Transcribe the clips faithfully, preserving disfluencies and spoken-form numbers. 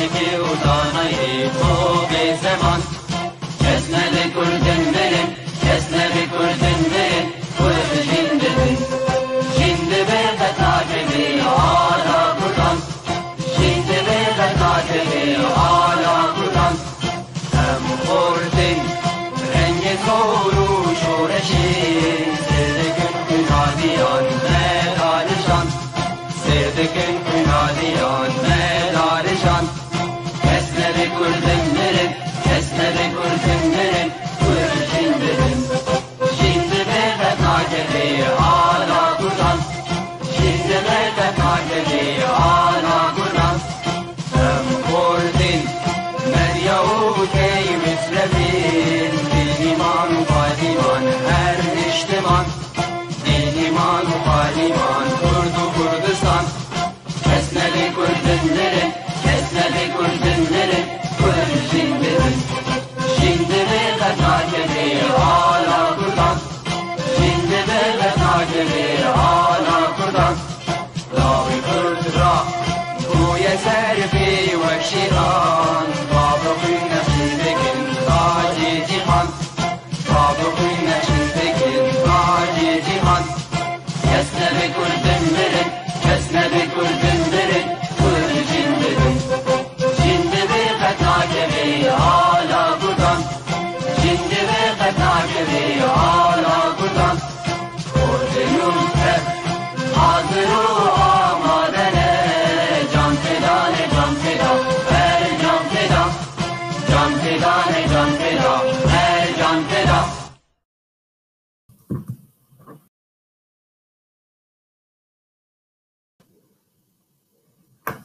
Û danayê xwe bê zeman. Kes nebe kurdin mirin, kes nebe kurdin mirin, kurd jin dibin. Jin dibe qet nakeve ala kurdan. Jin dibe qet nakeve ala kurdan. Em xortin rengê zor û şoreşê, sêr dikin xwînaliyan me darişan. Sêr dikin xwînaliyan me darişan. Kes nebe kurdin mirin, kes nebe kurdin mirin, kurd jin dibin. Jin dibe qet nakeve ala kurdan. Jin dibe qet nakeve ala kurdan. Em xortin Medya û Tey Misrefîn, Dîlîman û Balîman her niştiman. Dîlîman û Balîman, Kurd û Kurdistan. Kes nebe kurdin mirin, kes nebe kurdin mirin, kurd jin dibin. Jin dibe qet nakeve ala kurdan. Jin dibe qet nakeve ala kurdan. Lawê kurd ra bûye ser pê wek şêran. Bavê xwîn nexşî dikin tacê cîhan. Bavê xwîn nexşî dikin tacê cîhan. Kes nebe kurdin mirin, kes nebe kurdin mirin, kurd jin dibin. Jin dibe qet nakeve ala kurdan. Jin dibe qet nakeve ala kurdan. Kurdin û hev hazir û amade ne. Can feda ne, can feda, her can feda. Can feda ne, can feda, her can feda.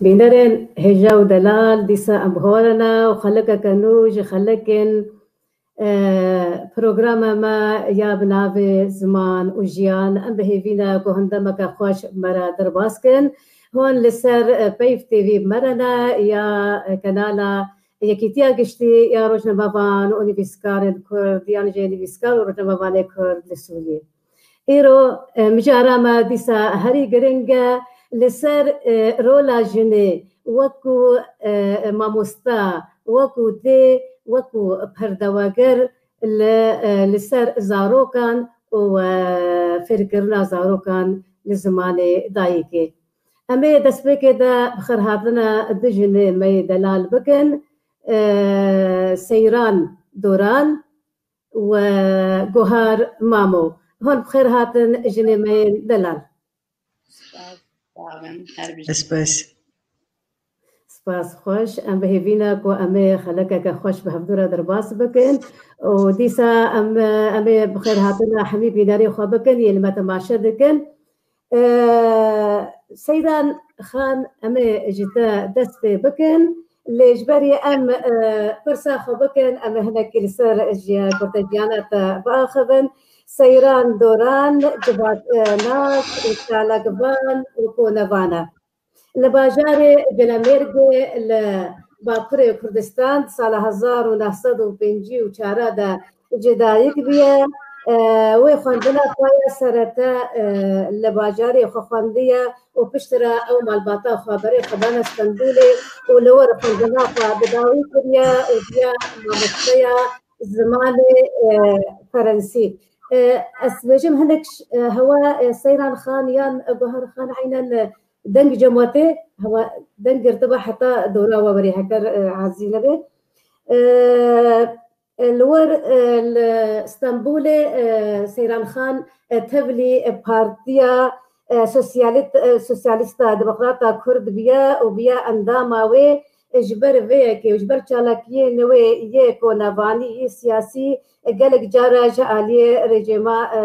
Bînerên hêja û delal, dîsa em bi xwe re ne û xelekeke nû ji xelekên, e, programa me ya bi navê Ziman û Jiyan. Em bi hêvî ne ku hindemeke xweş bi me re derbas kin. Hûn li ser, e, Peyv T V bi me re ne ya, e, kanala Yekîtiya Giştî ya Rojnamevan û Nivîskarên Kurd, yan jî nivîskar û rojnamevanê Kurd li Sûriyê. Îro, e, mijara me dîsa herî giring e li ser, e, rola jinê wekû, e, mamosta, wekû dê, wekû perdeweger li, e, li ser zarokan û, e, fêrkirina zarokan li zimanê dayikê. Em ê destpêkê de bi xêrhatina du jinê me yê delal bikin, e, Seyran Doran û Guhar Mamo. Hûn bi xêr hatin jinê me yên delal. Spas, sağ olun. Her bir Spas. Spas xweş. Em bi hêvî ne ku em ê xelekeke xweş bi hevdû re derbas bikin. Û dîsa em, em ê bi xêr hatina hemî bînerê xwe bikin, yên li me temaşe dikin. E, Seyran Xan, em ê ji te dest pê bikin. Lê ji ber em, e, pirsa xwe bikin, em ê hinekî li ser ji kurteciyana te biaxivin. Seyran Doran, civatnak û çalakvan û konevan e. Li bajarê Cilemêrgê li Bakurê Kurdistan di sala hezar û neh sed û pêncî û çar de ji dayik bûye. E, wê xwendina xwe ya serete, e, li bajarê xwe xwendiye û piştre ew malbata xwe berê xwe dane Stenbolê û li wir xwendina xwe bi dawî kiriye û bûye mamosteya zimanê, e, ferensî. E, ez dibêjim hinek ş-, e, hewa, e, Seyran Xan yan Guhar Xan eynen, e, deng cem we tê, hewa deng girtibe heta dora we berê heker, e, ezî nebe. E, e, li wir, e, li Stenbolê, e, Seyran Xan, e, tevlî, e, partiya, e, sosyalît-, e, sosyalîsta demokrata Kurd bûye û bûye endama wê. E, ji ber vê yekê û ji ber çalakiyên wê yê konevanî, yê siyasî, e, gelek cara ji aliyê rejîma, e,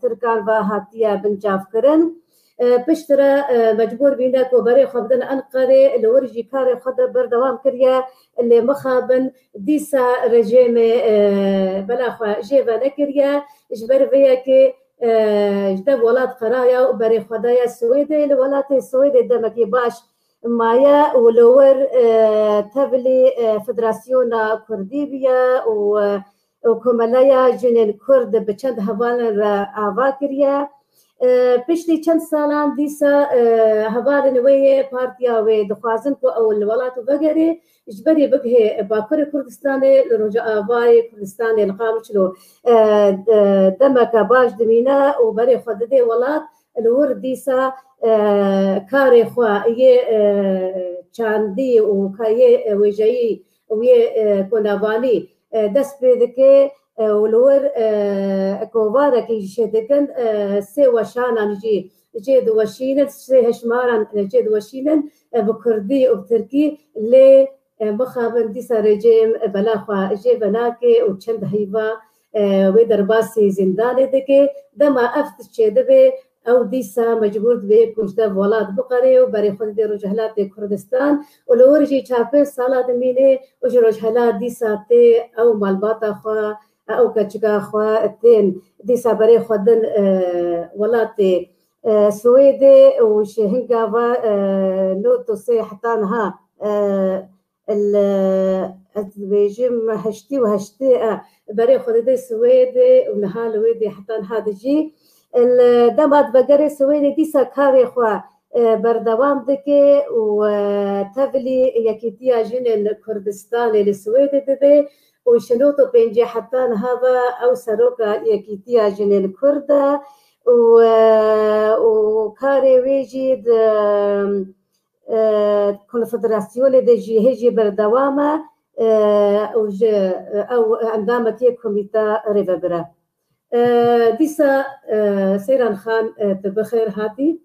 Tirkan ve hatiye bincavkirin. E, piştre, e, mecbûr bîne ku berê xwe bidin Enqerê, li wir jî karê xwe de berdewam kiriye, lê mixabin dîsa rejîmê, e, bela xwe jê venekiriye. Ji ber vê yekê, e, ji dev welat qeraye û berê xwe daye Swêdê. Li welatê Swêdê demekî baş maye û li wir, e, tevlî, e, Federasyona Kurdî bûye û, e, û Komeleya Jinên Kurd bi çend hevalên re ava kiriye. E, piştî çend salan dîsa, e, hevalên wê yê partiya wê dixwazin ku ew li welat û vegerê ji berê bigihê Bakurê Kurdistanê, li Rojavayê Kurdistanê, li Qamişlo, e, e, demeke baş dimîne û berê xwe didê welat, li wir dîsa, e, karê xwe yê, e, çandî û ka-, yê, e, wêjeyî û yê, e, konavanî, e, dest pê dike, e, û li wir, e, kovarekî jî çêdikin, e, sê weşanan jî çêdiweşînin, sê hejmaran, e, çêdiweşînin, e, bi kurdî û bi tirkî, lê, e, mixabin dîsa rejîm, e, bela xwe jê venake û çend heyva, e, wê derbasî zîndanê dike. Dema ev tişt çêdibe, ew dîsa mecbûr dibe ku ji dev welat biqere û berê xwe didê Rojhilatê Kurdistan û li wir jî çar pênc sala dimîne û ji Rojhilat dîsa tê ew malbata xwe, ew keçika xwe tên dîsa berê xwe din, e, welatê, e, Swêdê û ji hinga ve, e, nod û sê heta niha, e, li, ez dibêjim heştî û heştê, e, berê xwe didê Swêdê û niha li wê dê heta niha dijî. Li dema di vegerê Swêdê dîsa karê xwe, e, berdewam dike û, e, tevlî Yekîtiya Jinên Kurdistanê li Swêdê dibe û ji nod û pêncî heta niha ve ew seroka Yekîtiya Jinên Kurd e û, e, û karê wê jî di, e, konfederasyonê de jî hê jî berdewam e, e, û ji, e, ew endamekî komîta rêvebir e. E, dîsa, e, Seyran Xan, e, tu bi xêr hatî.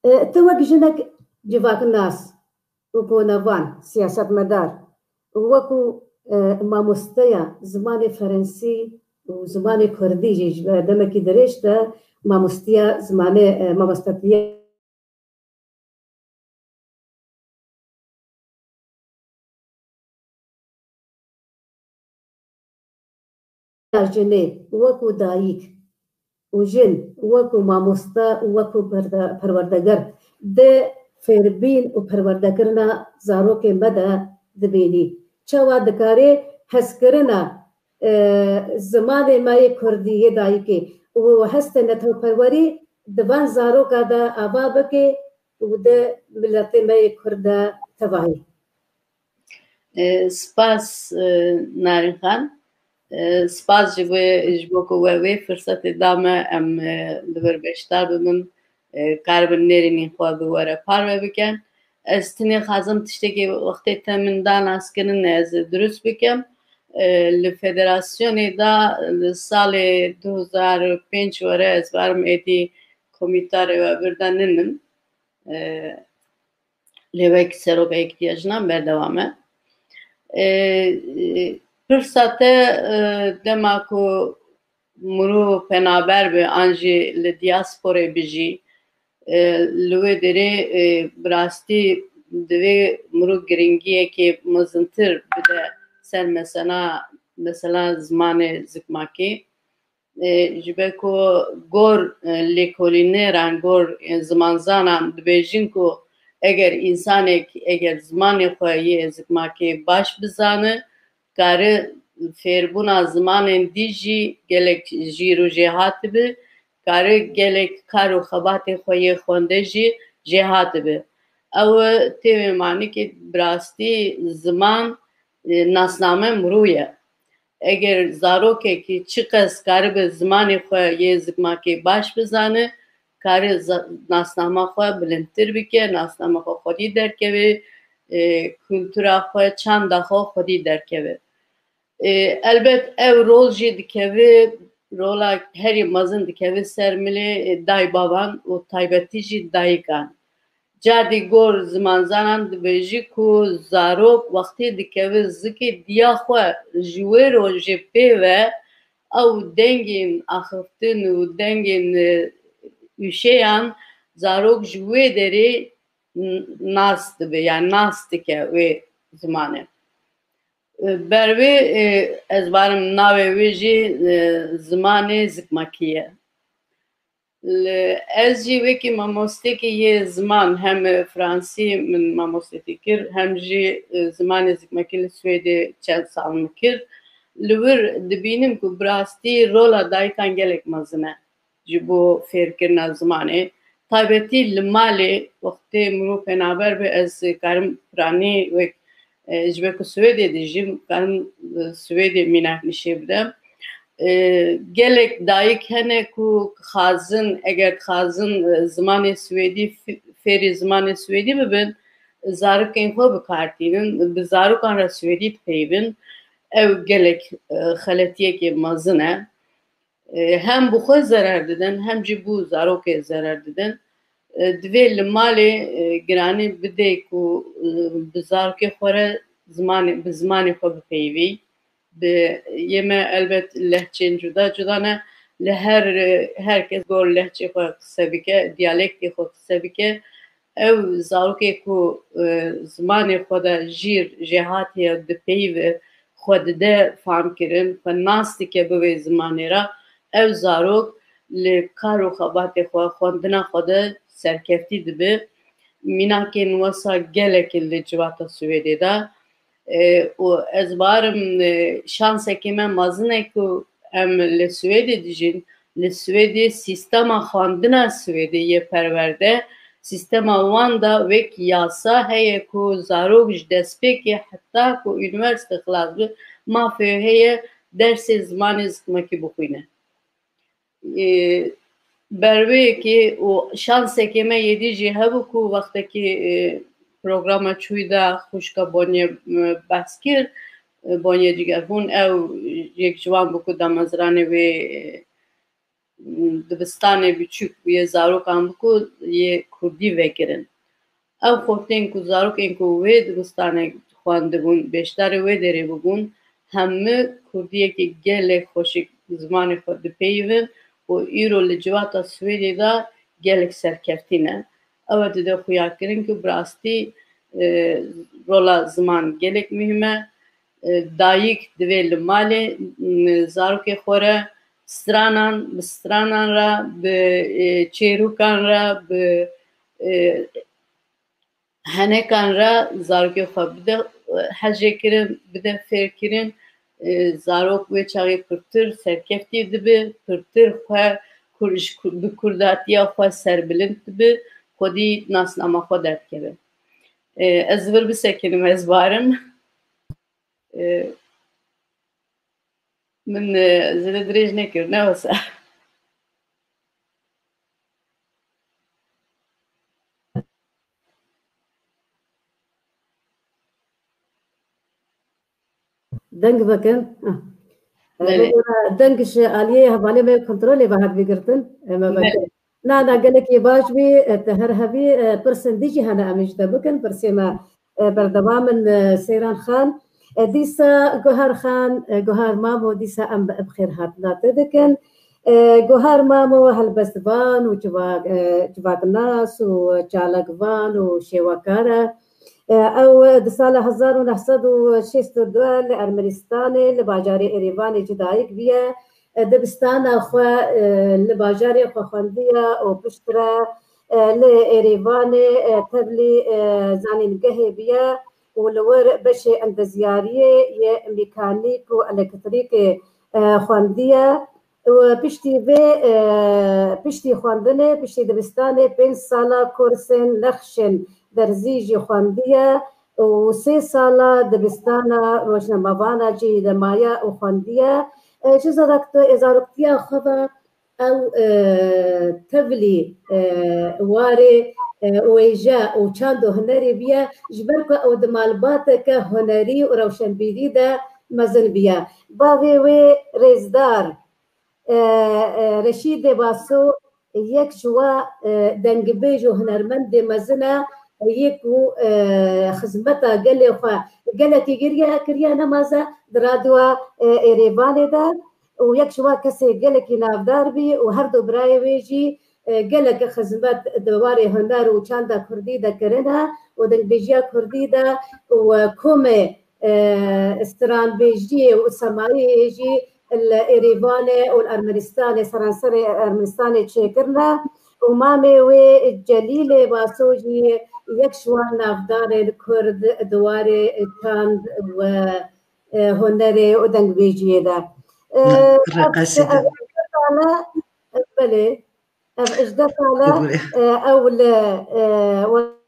E, tu wek jinek civaknas û konevan, siyasetmedar û wekû, e, mamosteya zimanê ferensî û zimanê kurdî jî ji ber demekî dirêj te mamostiya zimanê, e, mamostetiya jinê wekû dayik û jin wekû mamoste û wekû perde-, perwerdeger di fêrbîn û perwerdekirina zarokê me de dibînî. Çawa dikarê hezkirina, e, zimanê me yê kurdî yê dayikê û hestê netewperwerî di van zaroka de ava bike û di miletê me yê kurd de tevahî. E, spas, e, Narîn Xan. E, spas ji bo, ji bo ku we wê firsetê da me, em, e, li vir beşdar bibin, e, karibin nêrînên xwe bi we re parve bikin. Ez tenê xwazim tiştekî wextê te min da naskirin, ez dirust bikim. E, li federasyonê de li salê du hezar û pênc were ez barim êdî komîta rêvebir de ninim. E, lê wek seroka Yekîtiya Jinan berdewam e. E, e, pirsa te, e, dema ku mirov penaber be an jî li diasporê bijî, e, li wê derê, e, bi rastî divê mirov giringiyekê mezintir bide ser mesela, mesela zimanê zikmakê. E, ji ber ku gor, e, lêkolîneran, gor, e, zimanzanan dibêjin ku eger însanek, eger zimanê xwe yê zikmakê baş bizane, kare fêrbûna zimanên dî jî gelek jîr û jêhat dibe, kare gelek kar û xebatê xwe yê xwendê jî jêhat dibe. Ew tê wê manîkê bi rastî ziman, e, nasname mirû ye. Eger zarokekî çiqas karibe zimanê xwe yê zikmakê baş bizane, kare za-, nasnama xwe bilindtir bike, nasnama xwe xwedî derkeve, e, kultura xwe, çanda xwe xwedî derkeve. E, elbet ev rol jî dikeve, rola herî mezin dikeve ser milê, e, daybavan û taybetî jî dayikan. Cardî gor zimanzanan dibêjî ku zarok wextê dikeve zikê diya xwe ji wê rojê pê ve ew dengên axiftin û dengên, e, ûşeyan zarok ji wê derê n-, nas dibe, yani nas dike wê zimanê. E, ber wê, e, ez barim navê wê jî, e, zimanê zikmakî ye. Li, ez jî wekî mamosteyekî yê ziman, hem fransî min mamostetî kir, hem jî, e, zimanê zikmakî li Swêdê çend sal min kir. Li wir dibînim ku bi rastî rola dayikan gelek mezin e. ji bo fêrkirina zimanê. Taybetî li malê wextê mirov penaber be, ez karim piranî wek, e, ji ber ku Swêdê dijîm, karim, e, Swêdê mînak nîşê bidem. E, gelek dayik hene ku xazin, eger dixazin, e, zimanê Swêdî, fê-, fêrî zimanê Swêdî bibin, zarokên xwe bi kar tînin, bi zarokan re Swêdî dipeyivin. Ew gelek, e, xeletiyekê mezin e. E, hem bi xwe zerer didin, hem jî bo zarokê zerer didin. E, divê li malê, e, giranî bidê ku, e, bi zarokê xwe re zimanê, bi zimanê xwe bipeyivî. Bi yê me elbet lehçên cuda cuda ne. Li her, e, her kes gor lehçê xwe qise bike, diyalektê xwe qise bike. Ew zarokê ku, e, zimanê xwe de jîr jêhatî ye, dipeyive, xwe dide famkirin, xwe nas dike bi vê zimanê re, ew zarok li kar û xebatê xwe, xwendina xwe de serkeftî dibe. Mînakên wesa gelek in li civata Swêdê de. E, û ez barim, e, şansekê me mezin e ku em li Swêdê dijîn. Li Swêdê sîstema xwendina Swêdê yê perwerde, sîstema wan de wek yasa heye ku zarok ji destpêkê heta ku unîversîte xilas be, mafê heye dersê zimanê zikmakî bixwîne. E, ber wê yekê û şansekê me yê dî jî hebû ku wextekî, e, programa Çûyî de xwişka Bonye, e, behs kir, e, Bonye Cigerhûn, ew yek ji wan bû ku damezranê wê, e, dibistanê biçûk yê zarokan bû ku yê kurdî vekirin. Ew xortên ku zarokên ku wê dibistanê xwendibûn, beşdarê wê derê bûbûn, hemû kurdiyekî gelek xweşik zimanê xwe dipeyivin û îro li civata Swêdê de gelek serkeftî ne. Ew ê dide xuyakirin ku bi rastî, e, rola ziman gelek muhîm e. E, dayik divê li malê, m, zarokê xwe re stranan, bi stranan re, bi, e, çêrokan re, bi, e, henekan re zarokê xwe bide, e, hejêkirin, bide fêrkirin. E, zarok wê çaxê pirtir serkeftî dibe, pirtir xwe kur-, ji ku-, bi kurdatiya xwe serbilind dibe, xwedî nasnama xwe derdikeve. E, ez vir bisekinim, ez barim. E, min, e, zêde dirêj nekir, ne wisa. Deng vekin. Ah. Belê. Deng ji aliyê hevalê me kontrolê ve hat bigirtin. Em ê vekin. Belê. Na, na, gelekî baş bî, e, te her hebî, e, pirsên dî jî hene em ê ji te bikin. Pirsê me, e, berdewam in, e, Seyran Xan. E, dîsa Guhar Xan, e, Guhar Mamo, dîsa em bi, bi xêr hatina te dikin. E, Guhar Mamo helbestvan û civa-, e, civaknas û çalakvan û şêwekar e. E, ew di sala hezar û neh sed û şêst û du li Ermenistanê, li bajarê Erêvanê ji dayik bûye. E, dibistana xwe, e, li bajarê xwe xwendiye û piştre, e, li Erêvanê, e, tevlî, e, zanîngehê bûye û li wir beşê endezyariyê yê mîkanîk û elektrîkê, e, xwendiye. Û piştî vê, e, piştî xwendinê, piştî dibistanê pênc sala kursên nexşên derzî jî xwendiye û sê sala dibistana rojnamevana jî de maye û xwendiye. E, ji zarokto-, zaroktiya xwe ve ew, e, tevlî, e, warê, e, wêje û çand û hunerê bûye, ji ber ku ew di malbateke hunerî û rewşenbîrî de mezin bûye. Bavê wê rêzdar, e, e, Reşîdê Baso yek ji wa, e, dengbêj û hunermendê mezin e, yê ku, e, xizmeta gelê xwe gelekî giriye, kiriye nemaze di radyoya, e, Êrêvanê de û yek ji wa kesê gelekî navdar bî û her du birayê wê jî, e, gelek xizmet di warê huner û çanda kurdî de kirine û dengbêjiya kurdî de û, e, komê e, stranbêjiyê û semayiyê jî li Êrîvanê û li Ermenistanê, seranserê Ermenistanê çêkirine û mamê wê Celîlê Baso jî yek ji wan navdarên Kurd di warê çand û, e, hunerê û dengbêjiyê de. E, Reqesê de. Ev, ev, Belê. Ev ji deh sal e, e, ew li, e, we-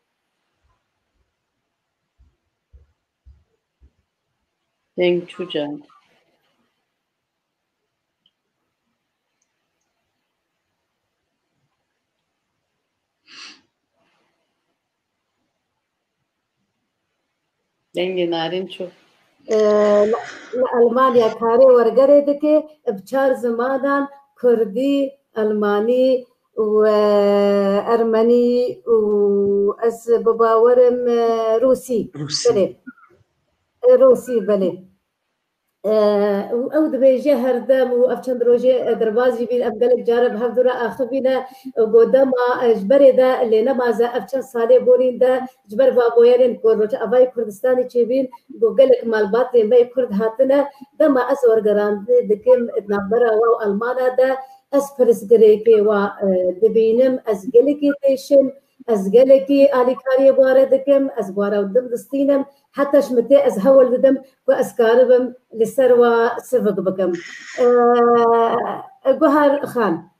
Deng çû can. Dengê Narîn çû. Li, li Elmanya karê wergerê dike, bi çar zimanan, kurdî, elmanî û, e, ermenî û ez bi bawerim, e, rûsî. Rûsî. Belê. E, rûsî, belê. E, û ew dibêje her dem û ev çend rojê, e, derbas jî bîn, em gelek care bi hev dû re axivîne, e, got dema, e, ji berê de lê nemaze ev çend salê borîn de ji ber va boyerên ku rojavayê Kurdistanê çêbîn, got gelek malbatên me yê Kurd hatine, dema ez wergerandinê dikim di navbera we û Almana de, ez pirsgirêkê we, e, dibînim, ez gelekî têşim, ez gelekî alîkariyê bi we re dikim, ez bi we re dim distînim, heta ji min tê ez hewl didim ku ez karibim li ser we sivik bikim. E, Guhar Xan,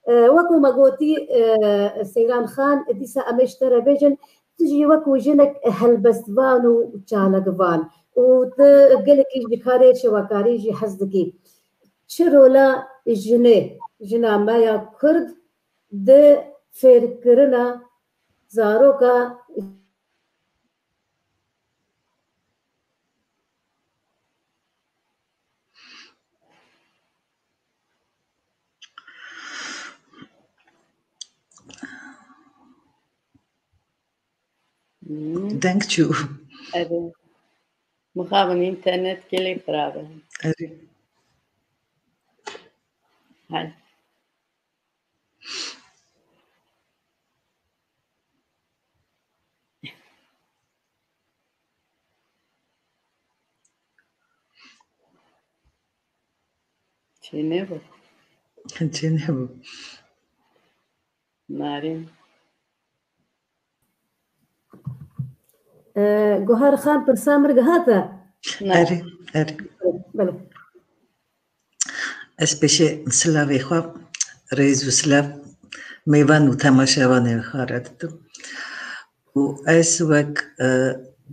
e, wekî me gotî, e, Seyran Xan, dîsa em ê ji te re bêjin, tu jî wekî jinek helbestvan û çalakvan û tu gelekî ji karê şewekarî jî hez dikî. Çi rola jinê, jina me ya Kurd di fêrkirina zaroka Hmm. Deng çû. Erê. Mixabin, înternet gelê xirab e. Erê. Hay. Çênebû. Çênebû. Narin. E, Guhar Xan, pirsa min gihate? Ne. Erê, erê. Belê. Ez pêşê silavê xwe, rêz û silav mêvan û temaşevanê xwe re didim. Û ez wek, e,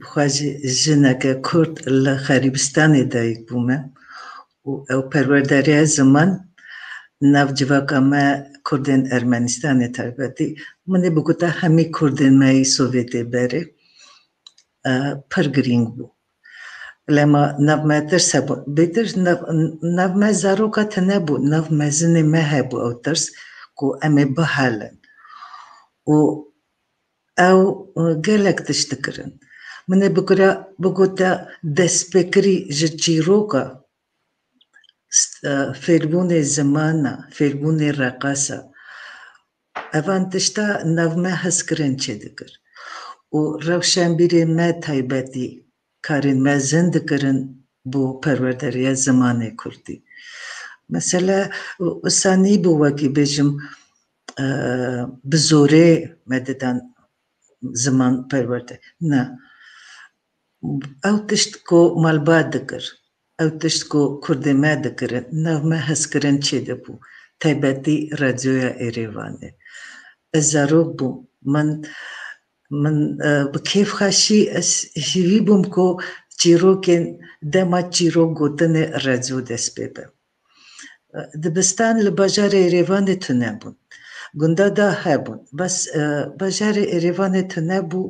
xwe jî jineke Kurd li Xerîbistanê dayik bûme û ew perwerdariya ziman nav civaka me Kurdên Ermenistanê taybetî, min ê bigota hemî Kurdên me yî Sovyetê berê, e, pir girîng bû. Lema nav me tirs hebû. Bêtir nav, nav me zaroka tune bû, nav mezinê me hebû ew tirs ku em ê bihelin. Û ew, e, gelek tişt dikirin. Min ê bigura, bigota destpêkirî ji çîroka, st-, e, fêrbûnê zimana, fêrbûnê reqasa. Evan tişta nav me hezkirin çêdikir. Û rewşenbîrê me taybetî karên mezin dikirin bo perwerdariya zimanê kurdî. Mesela, wisa nîbû wekî bêjim, e, bi zorê me didan ziman perwerde. Na. Ew tişt ku malbat dikir, ew tişt ku kurdê me dikirin, nav me hezkirin çêdibû. Taybetî radyoya Êrêvanê. Ez zarok bûm. Min, min, e, bi kêfxweşî ez hîvî bûm ku çîrokên dema çîrok gotinê radyo dest pê be. Dibistan li bajarê Êrêvanê tune bûn. Gunda da hebûn. Bes, e, bajarê Êrêvanê tune bû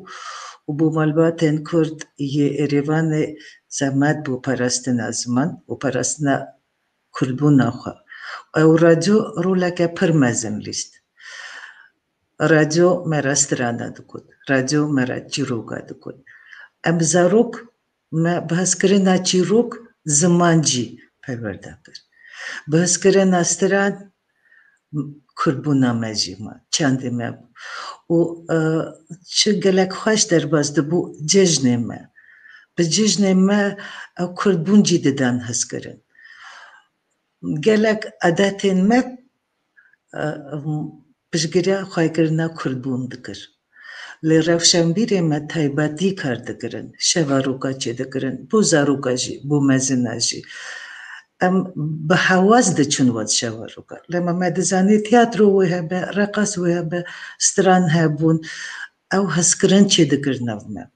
û bo malbatên Kurd yê Êrêvanê zehmet bû parastina ziman û parastina kurdbûna xwe. Ew radyo roleke pir mezin lîst. Radyo me re strana digot. Radyo me re çîroka digot. Em zarok me bi hezkirina çîrok ziman jî perwerde kir. Bi hezkirina stran kurdbûna me jî ma, çandê me bû. Û, e, çi gelek xweş derbas dibû cejnê me. Bi cejnê me ew kurdbûn jî didan hezkirin. Gelek adetên me, e, piştgiriya xwekirina kurdbûn dikir. Lê rewşenbîrê me taybetî kar dikirin, şevaroka çêdikirin, bo zaroka jî, bo mezina jî. em bi hewaz diçin we dişe zaroka. Lema me dizanî tiyatro wê hebe, reqas wê hebe, stran hebûn. Ew hezkirin çêdikir nav me.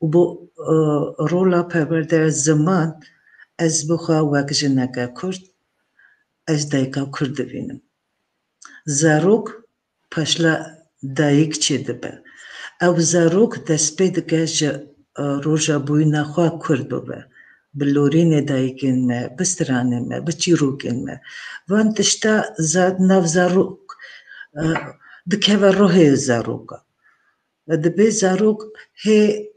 Û bo, e, rola perwerdeya ziman, ez bi xwe wek jineke Kurd, ez dayika Kurd dibînim. Zarok paşla dayik çêdibe. Ew zarok dest pê dike ji, e, roja bûyîna xwe Kurd bibe. Bi lorînê dayikên me, bi stranê me, bi çîrokên me. Van tişta za-, nav zarok, e, dikeve ruhê zaroka. Ve dibê zarok hê,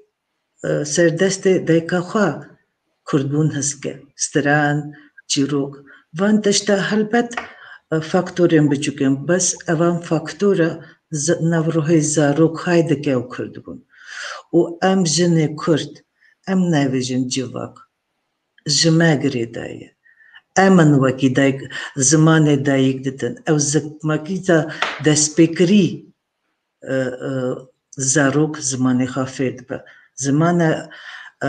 e, serdestê dayika xwe Kurdbûn his ke. Stran, çîrok, van tişta helbet, e, faktorên biçûk in, bes evan faktora z-, nav ruhê zarok hay dike ew Kurdbûn. Û em jinê Kurd, em navêjin civak, ji me girêdaye. Em in wekî dayik, zimanê dayik didin. Ew zikmakî da destpêkirî, e, e, zarok zimanê xwe fêr dibe. Zimane, e,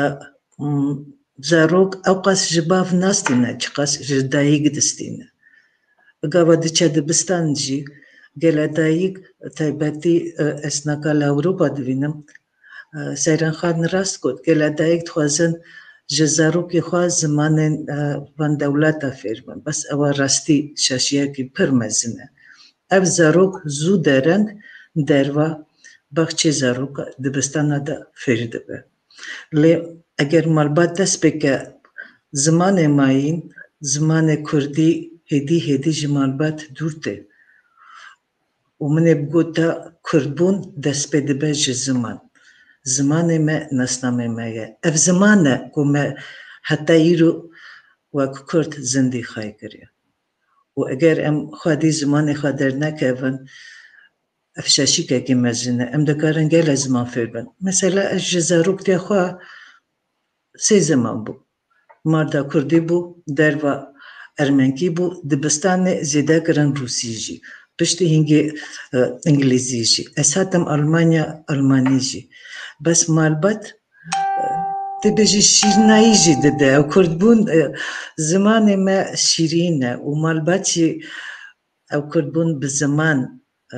m, zarok ew qas ji bav nastîne, çiqas ji dayik distîne. Gava diçe dibistan jî, gele dayik, taybetî, e, ez naka li Ewropa dibînim, e, Seyran Xan rast got, gele dayik dixwazin ji zarokê xwe zimanên, e, van dewleta fêr bin. Bes ewa rastî şaşiyekî pir mezin e. Ev zarok zû dereng derva baxçê zaroka dibistana de fêr dibe. Lê eger malbat dest pê ke zimanê mayîn, zimanê kurdî hêdî hêdî ji malbat dûr tê. Û min ê bigota Kurdbûn dest pê dibe ji ziman. Zimanê me nasnamê me ye. Ev ziman e ku me heta îro wek Kurd zindî xay kiriye. Û eger em xwedî zimanê xwe dernekevin, ev şaşîkekî mezin e. Em dikarin gele ziman fêr bin. Mesela ez ji zaroktiya xwe sê ziman bû. Marda kurdî bû, derva ermenkî bû, dibistanê zêde kirin rûsî jî. Piştî hingê, e, îngilîzî jî. Ez hatim Almanya, almanî jî. Bes malbat, e, tê bêjî şîrnayî jî dide. Ew kurdbûn, e, zimanê me şîrîn e û malbat jî ew kurdbûn bi ziman, e,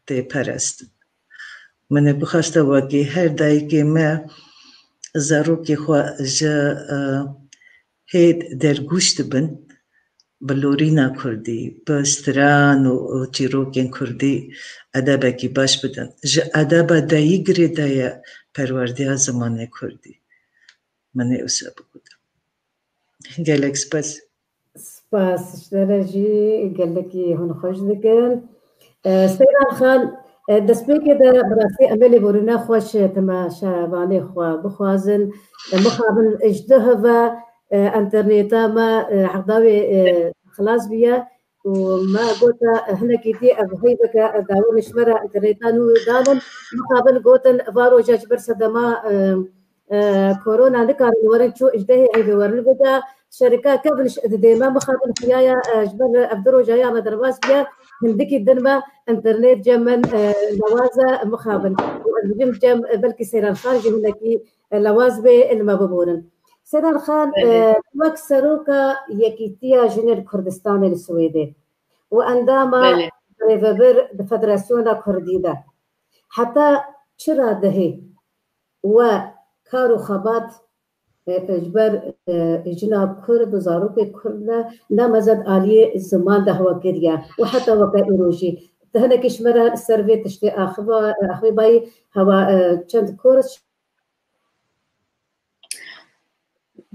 tê perestin. Min ê bixwesta wekî her dayikê me zarokê xwe ji, e, hêd dergûş dibin, bi lorîna kurdî, bi stran û, û çîrokên kurdî edebekî baş bidin. Ji edeba dayî girêdaye perwerdeya zimanê kurdî. Min ê wisa bigotin. Gelek spas. Spas, ji te re jî gelekî hûn xweş dikin. E, Seyran Xan, e, destpêkê de bi rastî em ê lêborîna xweş temaşevanê xwe bixwazin. E, mixabin ji du hive, e, înternêta me, e, heqdawê, e, xilas bûye û me gota, e, hinekî dî ev heyveke, e, dawin ji me re înternêta nû danin. Mixabin gotin, va roja ji ber sedema, e, e, korona nikarin werin çû ji dehê heyvê werin vêca şerika kevin ji didê me mixabin xuyaya, e, ji ber ev du roja ya me derbas bûye, hindikî din me înternet cem min, e, lewaz e mixabin. Û ez bijim cem, e, belkî Seyran Xan jî hinekî, e, lewaz bê li me biborin. Seyran Xan, e, Belê. Wek seroka Yekîtiya Jinên Kurdistanê li Swêdê û endama Belê. Rêvebir di Federasyona Kurdî de heta çi radehê we kar û xebat, e, e, ji ber, e, jina Kurd û zarokê Kurd ne, ne mezed aliyê ziman de hewa kiriye û heta weke îro jî. Te hinekî ji me re ser vê tiştê axiva, e, axivî bayî hewa, e, çend kors.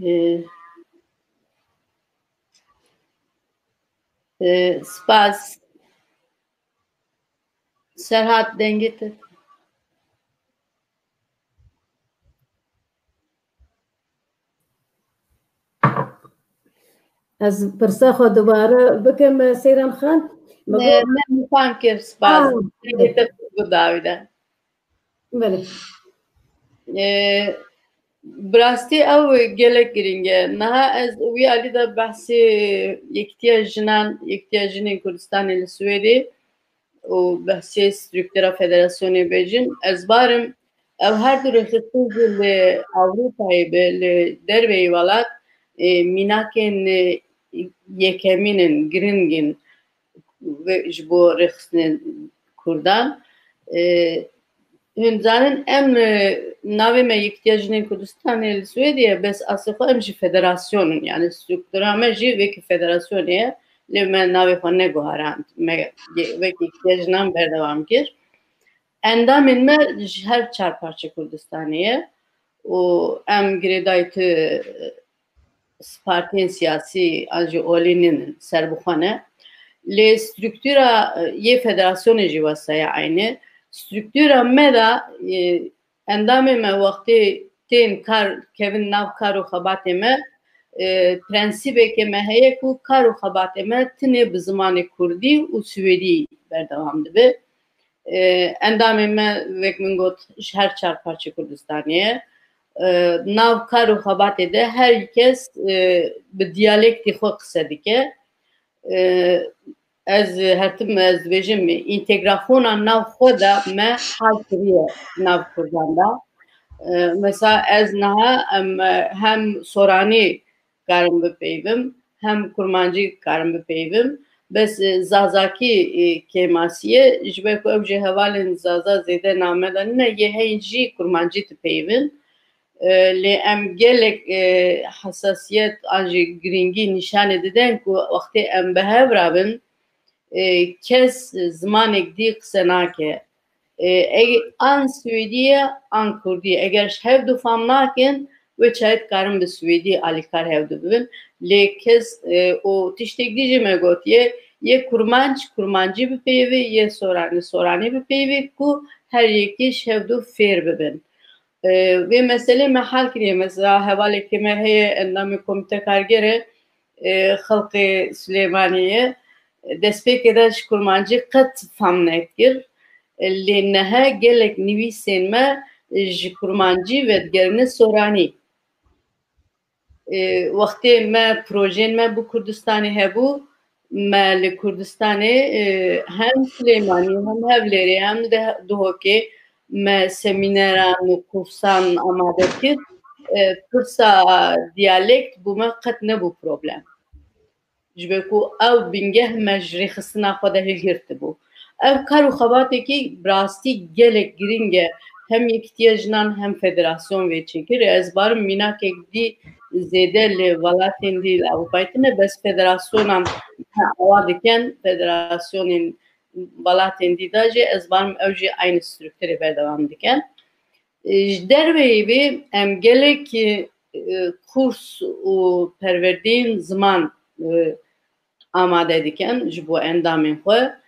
E, e, spas. Serhat, dengê te. Ez pirsa xwe dubare bikim, Seyran Xan. Me Ne, got- me nîşan kir, spas. Ah, Dengê te bû dawî de. Belê. Ee, bi rastî ew gelek girîng e. Niha ez wî alî de behsê Yekîtiya Jinan, Yekîtiya Jinên Kurdistanê li Swêdê û behsê struktûra federasyonê bêjin. Ez barim ev her du rêxistin jî li Ewropayê be, li derveyî welat, e, mînakên, e, yekemîn in, giring in ve ji bo rêxistinên Kurdan. E, hûn zanin em, e, navê me Yekîtiya Jinên Kurdistanê li Swêdê ye, bes asê xwe em jî federasyon in. Yani struktura me jî wekî federasyonê ye. Lê me navê xwe neguharand. Me ge-, wekî Yekîtiya Jinan berdewam kir. Endamên me ji her çar parçe Kurdistanê ye û em girêdayî tu, e, partiyên siyasî an jî olî nînin, serbixwe ne. Lê struktura, e, yê federasyonê jî wesa ye eynî. Struktura me de, e, endamê me wextê tên kar, kevin nav kar û xebatê me, e, prensîbeke me heye ku kar û xebatê me tinê bi zimanê kurdî û swêdî berdewam dibe. E, endamê me, wek min got, ji her çar parçe Kurdistanê ye. E, nav kar û xebatê de her kes, e, bi diyalektî xwe qise dike. E, ez her tim ez dibêjim, întegrafona nav xwe de me hal kiriye nav Kurdan de. E, mesela ez niha, em, hem soranî karim bipeyivim, hem kurmancî karim bipeyivim. Bes, e, zazakî, e, kêmasî ye, ji ber ku ew jî hevalên zaza zêde name de nîne, yê heyî jî kurmancî dipeyivin. E, lê em gelek, e, hesasiyet an jî giringî nîşanê didin ku wextê em bi hev re bin, e, kes zimanek dî qise nake. E, eg-, an swêdî ye, an kurdî ye. Eger ji hevdu fam nakin, wê çaye dikarin bi swêdî alîkar hevdu bibin. Lê kes, e, û tiştek dî jî me gotiye, yê kurmanc, kurmancî bipeyivî, yê soranî, soranî bipeyivî ku her yekî ji hevdu fêr bibin. E, vê meselê me hal kiriye. Mesela hevalekê me heye, endamê Komîte Kargerê, e, xelkê Silêmaniyê, destpêkê de ji kurmancî qet fam nekir. E, lê niha gelek nivîsên me ji kurmancî vedigerine soranî. E, wextê me projeyên me bi Kurdistanê hebû, me li Kurdistanê, e, hem Silêmanî, hem Hewlêrê, hem de Duhokê me semîneran û kursan amade kir. E, pirsa diyalekt bo me qet nebû problem. Ji ber ku ew bingeh me ji rêxistina xwe de hilgirtibû. Ev kar û xebatekî bi rastî gelek giring e. Hem Yekîtiya Jinan hem federasyon vê çêkir. Ez barim mînakek dî zêde li welatên dî li Ewropayê tune, bes federasyonan me awa dikin, federasyonên welatên dî de jî ez barim ew jî eynî strukturê berdewam dikin. E, ji derveyî vê em gelek, e, kurs û perwerdeyên ziman, e, amade dikin ji bo endamên xwe.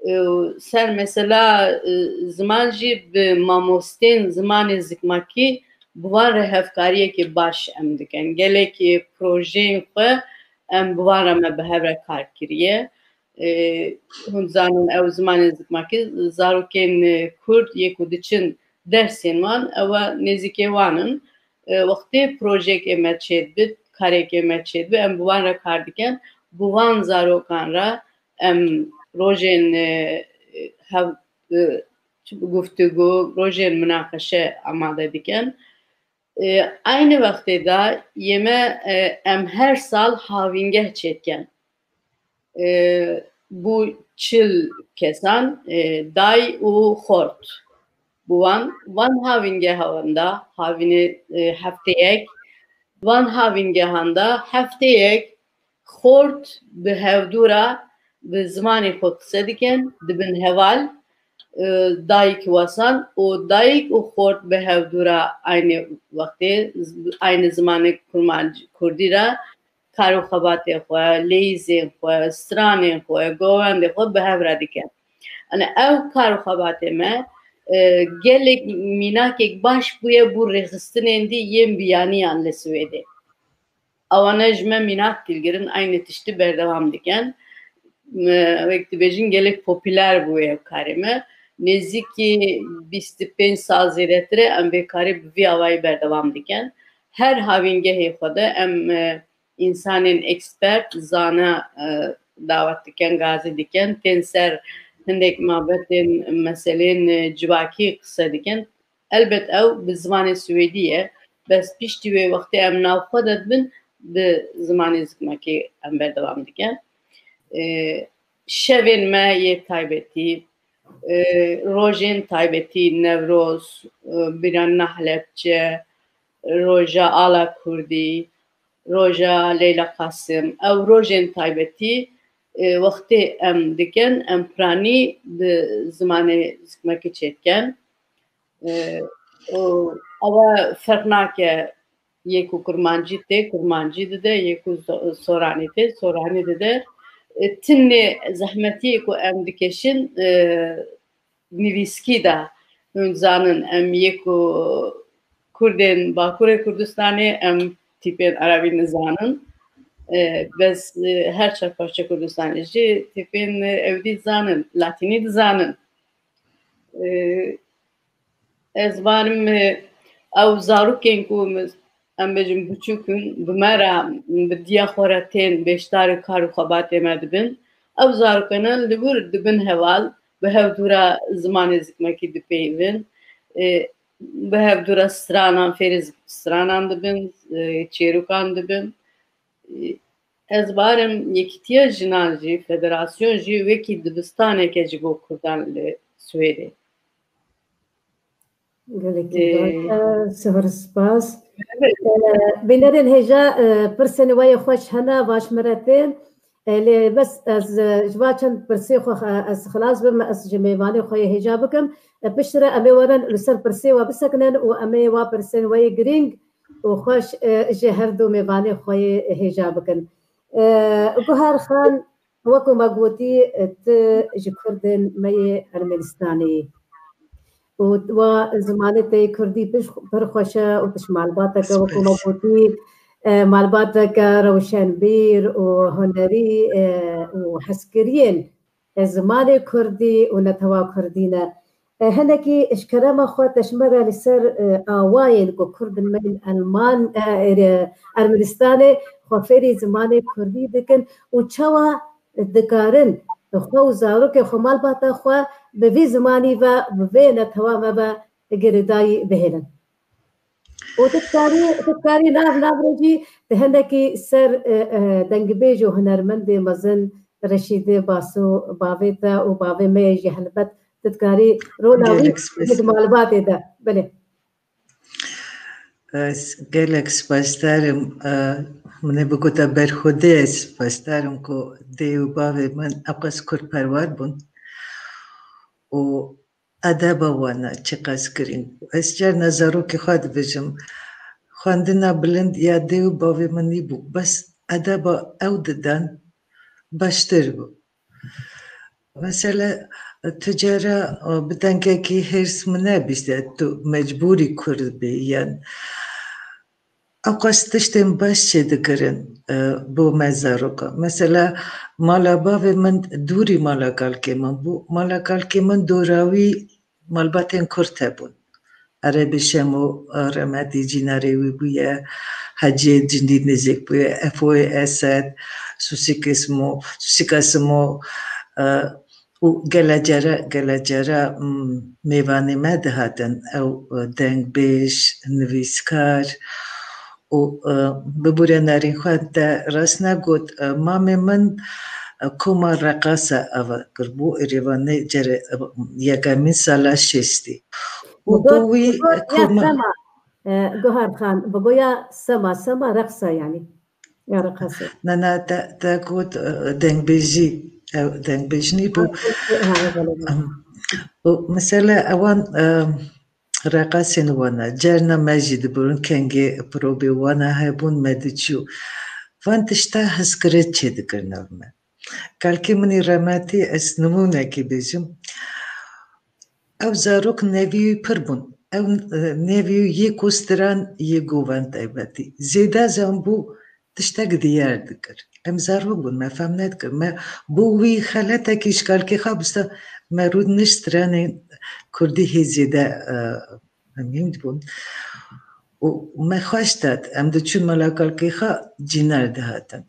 E, ser mesela, e, ziman jî bi mamostên zimanê zikmakî bi van re hevkariyekê baş em dikin. Gelekî projeyên xwe em bi van re me bi hev re kar kiriye. E, hûn zanin ew zimanê zikmakî zarokên, e, kurd yê ku diçin dersên wan, ew nêzîkê wan in. E, wextê projeyekê me çêdibe, karekê me çêdibe, em bi wan re kar dikin. Bi wan zarokan re em rojên, e, hev-, e, çi bi guftûgû, rojên minaqeşe amade dikin. E, aynı wextê de yê me, e, em her sal havîngeh çêdikin. E, bû çil kesan, e, day û xort. Bi wan, van havîngehan de, havînê, e, hefteyek, van havîngehan de hefteyek xort bi hevdû re bi zimanê xwe qise dikin, dibin heval, e, dayik wesan û dayik û xort bi hevdû re aynı wextê, aynı zimanê kurmanc-, kurdî re kar û xebatê xwe, leyîzên xwe, stranên xwe, govendê xwe bi hev re dikin. Yanî ew kar û xebatê me, e, gelek mînakek baş bûye bo rêxistinên dî yên biyaniyan li Swêdê. Ewana ji me mînak hilgirin, aynı tiştî berdewam dikin. Me, wek dibêjin, gelek popüler bûye ev karê me. Nêzîkî bîst û pênc sal zêdetir e, em vê karê bi vî awayî berdewam dikin. Her havîngehê xwe de em, e, însanên ekspert, zana, e, dawet dikin, gazî dikin, tên ser hindek mabetên, meselên, e, civakî qise dikin. Elbet ew bi zimanê swêdî ye, bes piştî wê wextê em navxwe de dibin, bi zimanê zikmekî em berdewam dikin. E, şevên me yê taybetî, e, rojên taybetî, Newroz, e, Bîranîna Helebce, Roja Ala Kurdî, Roja Leyla Qasim, ew rojên taybetî, e, wextê em dikin, em piranî bi zimanê zikmekî çêdikin. E, û ew e ferq nake, yê ku kurmancî tê, kurmancî dide, yê ku zo-, soranî tê, soranî dide. E, tinê zehmetiyê ku em dikeşin, e, nivîskî de hûn zanin, em yê ku Kurdên Bakurê Kurdistanê, em tîpên Erebî nizanin. E, bes, e, her çar parçe Kurdistanê jî tîpên, e, ewdî dizanin, latînî dizanin. E, ez barim, e, ew zarokên ku mi-, em bêjin biçûk in, bi me re, bi diya xwe re tên bêşdarî kar û xebatê me dibin. Ew zarokane li wir dibin heval, bi hevdû re zimanê zikmekî dipeyivin. E, bi hevdû re stranan, fêrî stranan dibin, e, çêrokan dibin. E, ez barim Yekîtiya Jinan jî, federasyon jî wekî dibistaneke ji bo Kurdan li Swêdê. Gelekî Ee, baş e, sihir spas. Evet. E, bînerên hêja, e, pirsên we yê xweş hene, vaş min re tên. E, lê bes ez, e, ji va çend pirsê xwe, e, ez xilas bim, ez ji mêvanê xwe yê hêja bikim. E, piştre em ê werin li ser pirsê we bisekinin û em ê wa pirsên we yê girîng û xweş, e, ji her du mêvanê xwe yê hêja bikin. E, Guhar Xan, Wekî me gotî, tu ji Kurdên me yê Ermenistanê yî. Û wa zimanê te yê Kurdî pir, pir xweş e û tu ji malbateke, wekî me gotî, e, malbateke rewşenbîr û hunerî, e, û hezkiriyên, e, zimanê Kurdî û netewa Kurdî ne. E, hinekî ji kerema xwe te ji me re li ser, e, awayên ku Kurd in me yên Elman, e, e, Ermenistanê xwe fêrî zimanê Kurdî dikin û çawa dikarin xwe û zarokên xwe, malbata xwe bi vî zimanî ve, bi vê netewa me ve girêdayî bihêlin. Û tu dikarî, tu dikarî nav, nav re jî tu hinekî ser, e, e, dengbêj û hunermendê mezin Reşîdê Baso, bavê te û bavê me yê jî helbet tu dikarî rola wî Gelek spas. Di malbatê de. Belê. Ez gelek spasdar im. E, min ê bigota berxwedê, ez spasdar im ku dê û bavê min ew qas kurdperwer bûn. Û edeba wan a çiqas girîng bû. Ez carna zarokê xwe dibêjim, xwendina bilind ya dê û bavê min nîbû, bes edeba ew didan baştir bû. Mesela, tu cara, e, bi dengekî hêrs min nebîste, tu mecbûrî Kurd bî, yan ew qas tiştên baş çêdikirin, e, bo me zaroka. Mesela, mala bavê min dûrî mala kalkê min bû. Mala kalkê min dora wî malbatên Kurd hebûn. Erebê Şemo, e, remetî cînarê wî bûye, Hecê Cindî nêzîk bûye, Efoyê Esed, Susîkê Simo, Susîka Simo, e, û gelek cara, gelek cara, m, mêvanê me dihatin, ew, e, dengbêj, nivîskar û, e, bibûre nerîn xwe te rast negot, e, mamê min, e, koma reqasa ava kiribû, Erêvanê cere, e, yekemîn sala şêstî. Û Bi bo go-, wî, bi go-, e, ya koma sema, e, Guhar Xan, bi goya sema, sema reqsa yanî. Ya reqasê. Na, na, te, te got, e, dengbêjî, e, dengbêjnî bû. Ha, ha, ha, ha, ha. Em, û mesela ewan, e, reqasên wana, carna me jî dibirin kengê probê wana hebûn me diçû. Van tişta hizkirin çêdikir nav me. Kalkê min î remetî, ez nimûnekî bêjim. Ew zarok nevî wî pir bûn. Ew, e, nevî wî yê ku stran yê govend taybetî. Zêde zanbû, tiştek diyar dikir. Em zarok bûn, me fehm nedikir. Me bo wî xeletekî ji kalkê xwe bista, me rû nişt stranên kurdî hê zêde, e, em hîn dibûn. Û me xweş dat, em diçûn mala kalkê xwe cînar dihatin.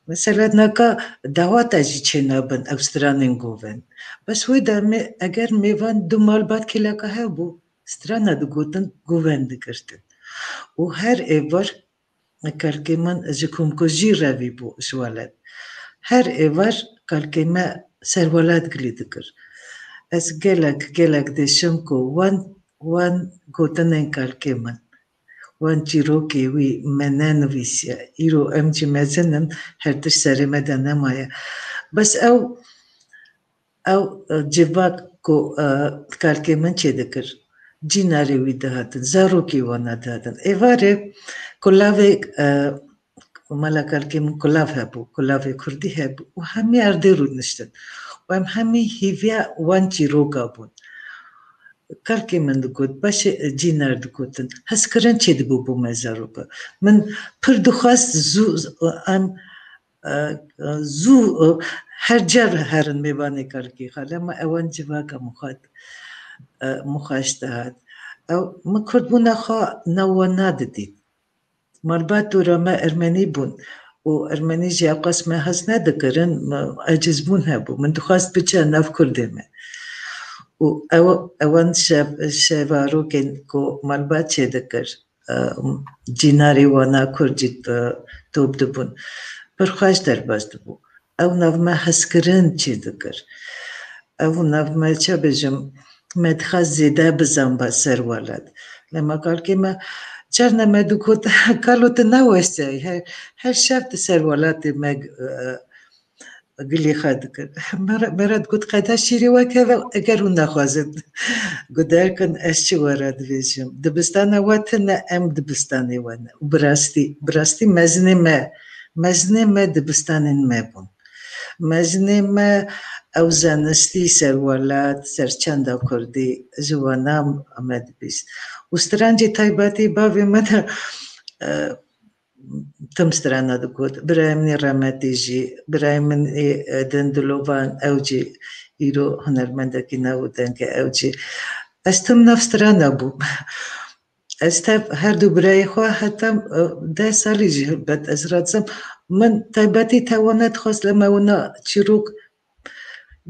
Mesela naka dawata jî çênabin ew stranên govend. Bes wê demê eger mêvan du malbat kêleka hebû, strana digotin govend digirtin. Û her êvar Kalkê min ji komkujî re vî bû ji welat. Her êvar kalkê me ser welat gilî dikir. Ez gelek, gelek dêşim ku wan, wan gotinên kalkê min, wan çîrokê wî me nenivîsiye. Îro em jî mezin in, her tişt serê me de nemaye. Bes ew, ew, e, civak ku, e, kalkê min çêdikir, cînarê wî dihatin, zarokê wana dihatin. Êvarê kulavê, e, mala kalkê min kulav hebû, kulavê kurdî hebû û hemî erdê rûniştin. Û em hemî hîviya wan çîroka bûn. Kalkê min digot, paşê, e, cînar digotin. Hezkirin çêdibû bo me zaroka. Min pir dixwest zû, em, e, e, zû, e, her car herin mêvanê kalkê xwe, lema ewan civaka min xwe, e, min xwe ji te hat. Ew, min kurdbûna xwe nav wan nadidît. Malbat dora me ermenî bûn û ermenî jî ewqas me hez nedikirin, me ecizbûn hebû. Min dixwest biçe nav kurdê me. Û ew, ewan şev-, şevarokên ku malbat çêdikir, e, cînarê wana kurd jî, e, top dibûn. Pir xweş derbas dibû. Ew nav me hezkirin çêdikir. Ew nav me, çi bêjim, me dixwest zêde bizanba ser welat. Lema kalkê me carna me digot, kalo tu ne wesayî, her, her şev tu ser welatê me, e, gilî xwe dikir. Me re, me re digot, qeda şîrê we keve, eger hûn nexwazin guder kin, ez çi we re dibêjim? Dibistana we tune, em dibistanê we ne. Û bi rastî, bi rastî mezinê me, mezinê me dibistanên me bûn. Mezinê me ew zanistî ser welat, ser çanda kurdî, ji wana me dibîst. Û strancê taybetî bavê me de, e, tim strana digot. Birayê min ê remetî jî, birayê min ê, e, din Dilovan, ew jî îro hunermendekî nav û deng e, ew jî. Ez tim nav strana bûm. Ez tev her du birayê xwe heta, e, deh salî jî helbet ez radizim. Min taybetî te wana dixwest, lema wana çîrok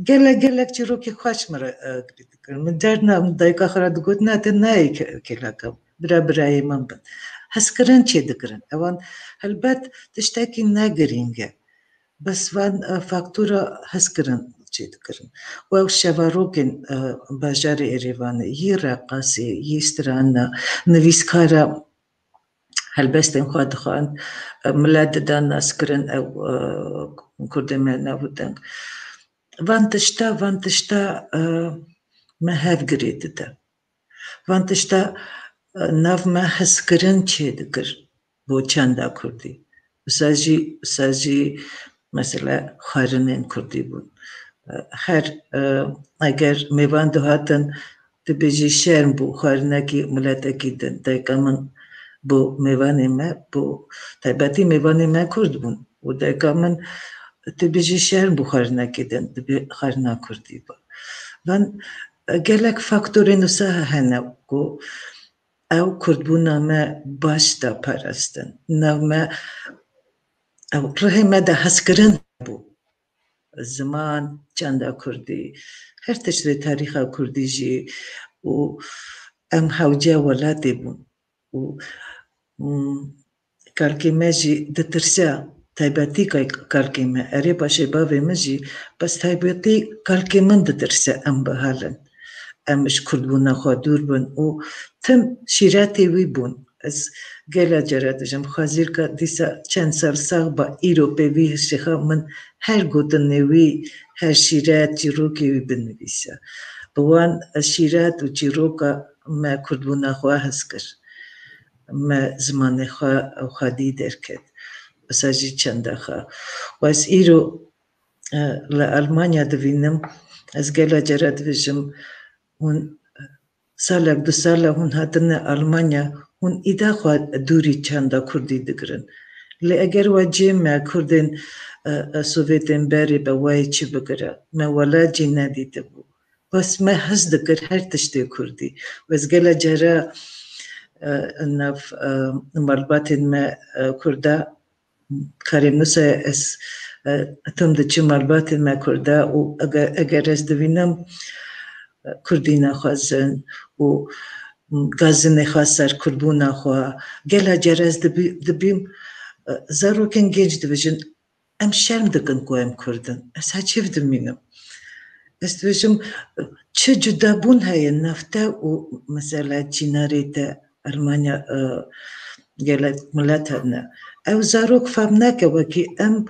gelek, gelek çîrokê xweş min re, e, girî dikirin. Min carna min dayika xwe re digot, na, te nayê ke-, kêleka bira birayê min bin. Hezkirin çêdikirin. Ewan helbet tiştekî ne girîng e. Bes van, e, faktora hezkirin çêdikirin. Û ew şevarokên, e, bajarê Erêvanê, yî reqasê, yî strana, nivîskara, helbestên xwe dixwend, e, milet dida naskirin, ew, e, kurdê me nav û deng. Van tişta, van tişta, e, me hev girê dide. Van tişta, e, nav me hezkirin çêdikir bo çanda kurdî. Wisa jî, wisa jî mesela xwarinên kurdî bûn. E, her, e, eger mêvan dihatin, dibêjî şerm bû xwarinekî miletekî din. Dayika min bo mêvanê me, bo taybetî mêvanê me kurd bûn. Û dayika min dibêjî şerm bû xwarinekî din, dibê xwarina kurdî bû. Van, e, gelek faktorên wisa hene ku ew kurdbûna me baş da parastin. Nav me, ew rihê me de hezkirin bû. Ziman, çanda kurdî, her tişt vê tarîxa kurdî jî û em hewce welatê bûn. Û, mm, kalkê me jî ditirse, taybetî kay-, kalkê me, erê paşê bavê min jî, bes taybetî kalkê min ditirse em bihalin. Em ji kurdbûna xwe dûr bin û tim şîretê wî bûn. Ez gela cara dijim, xwezîrka dîsa çend sal sax ba, îro pê vî hişê xwe min her gotinê wî, her şîret, çîrokê wî binivîse. Bi wan şîret û çîroka me kurdbûna xwe hez kir. Me zimanê xwe xwedî derket. Wisa jî çenda xwe. Û ez îro, e, li Almanya divînim, ez gela cara dibêjim, hûn salek, du sala hûn hatine Almanya, hûn îda xwe dûrî çanda kurdî digirin. Lê eger we cê me kurdên, e, e, Sovyetên berê be wayê çi bigire? Me welat jî nedîtibû. Bes me hez dikir her tiştê kurdî. Û ez gela cara, e, nav, e, malbatên me, e, kurda, karê min se ez, e, tim diçim malbatên me kurda û eger, eger ez divînim, e, kurdî naxwazin û gazinê xwe, ser kurdbûna xwe. Gela care ez dibî-, dibîm, e, zarokên genc dibêjin, em şerm dikin ku em kurd in. Ez heçîv dimînim. Ez dibêjim, çi cudabûn heye nav te û mesela çînarê te Elmanya, e, gelek milet hebne. Ew zarok fam nake wekî em,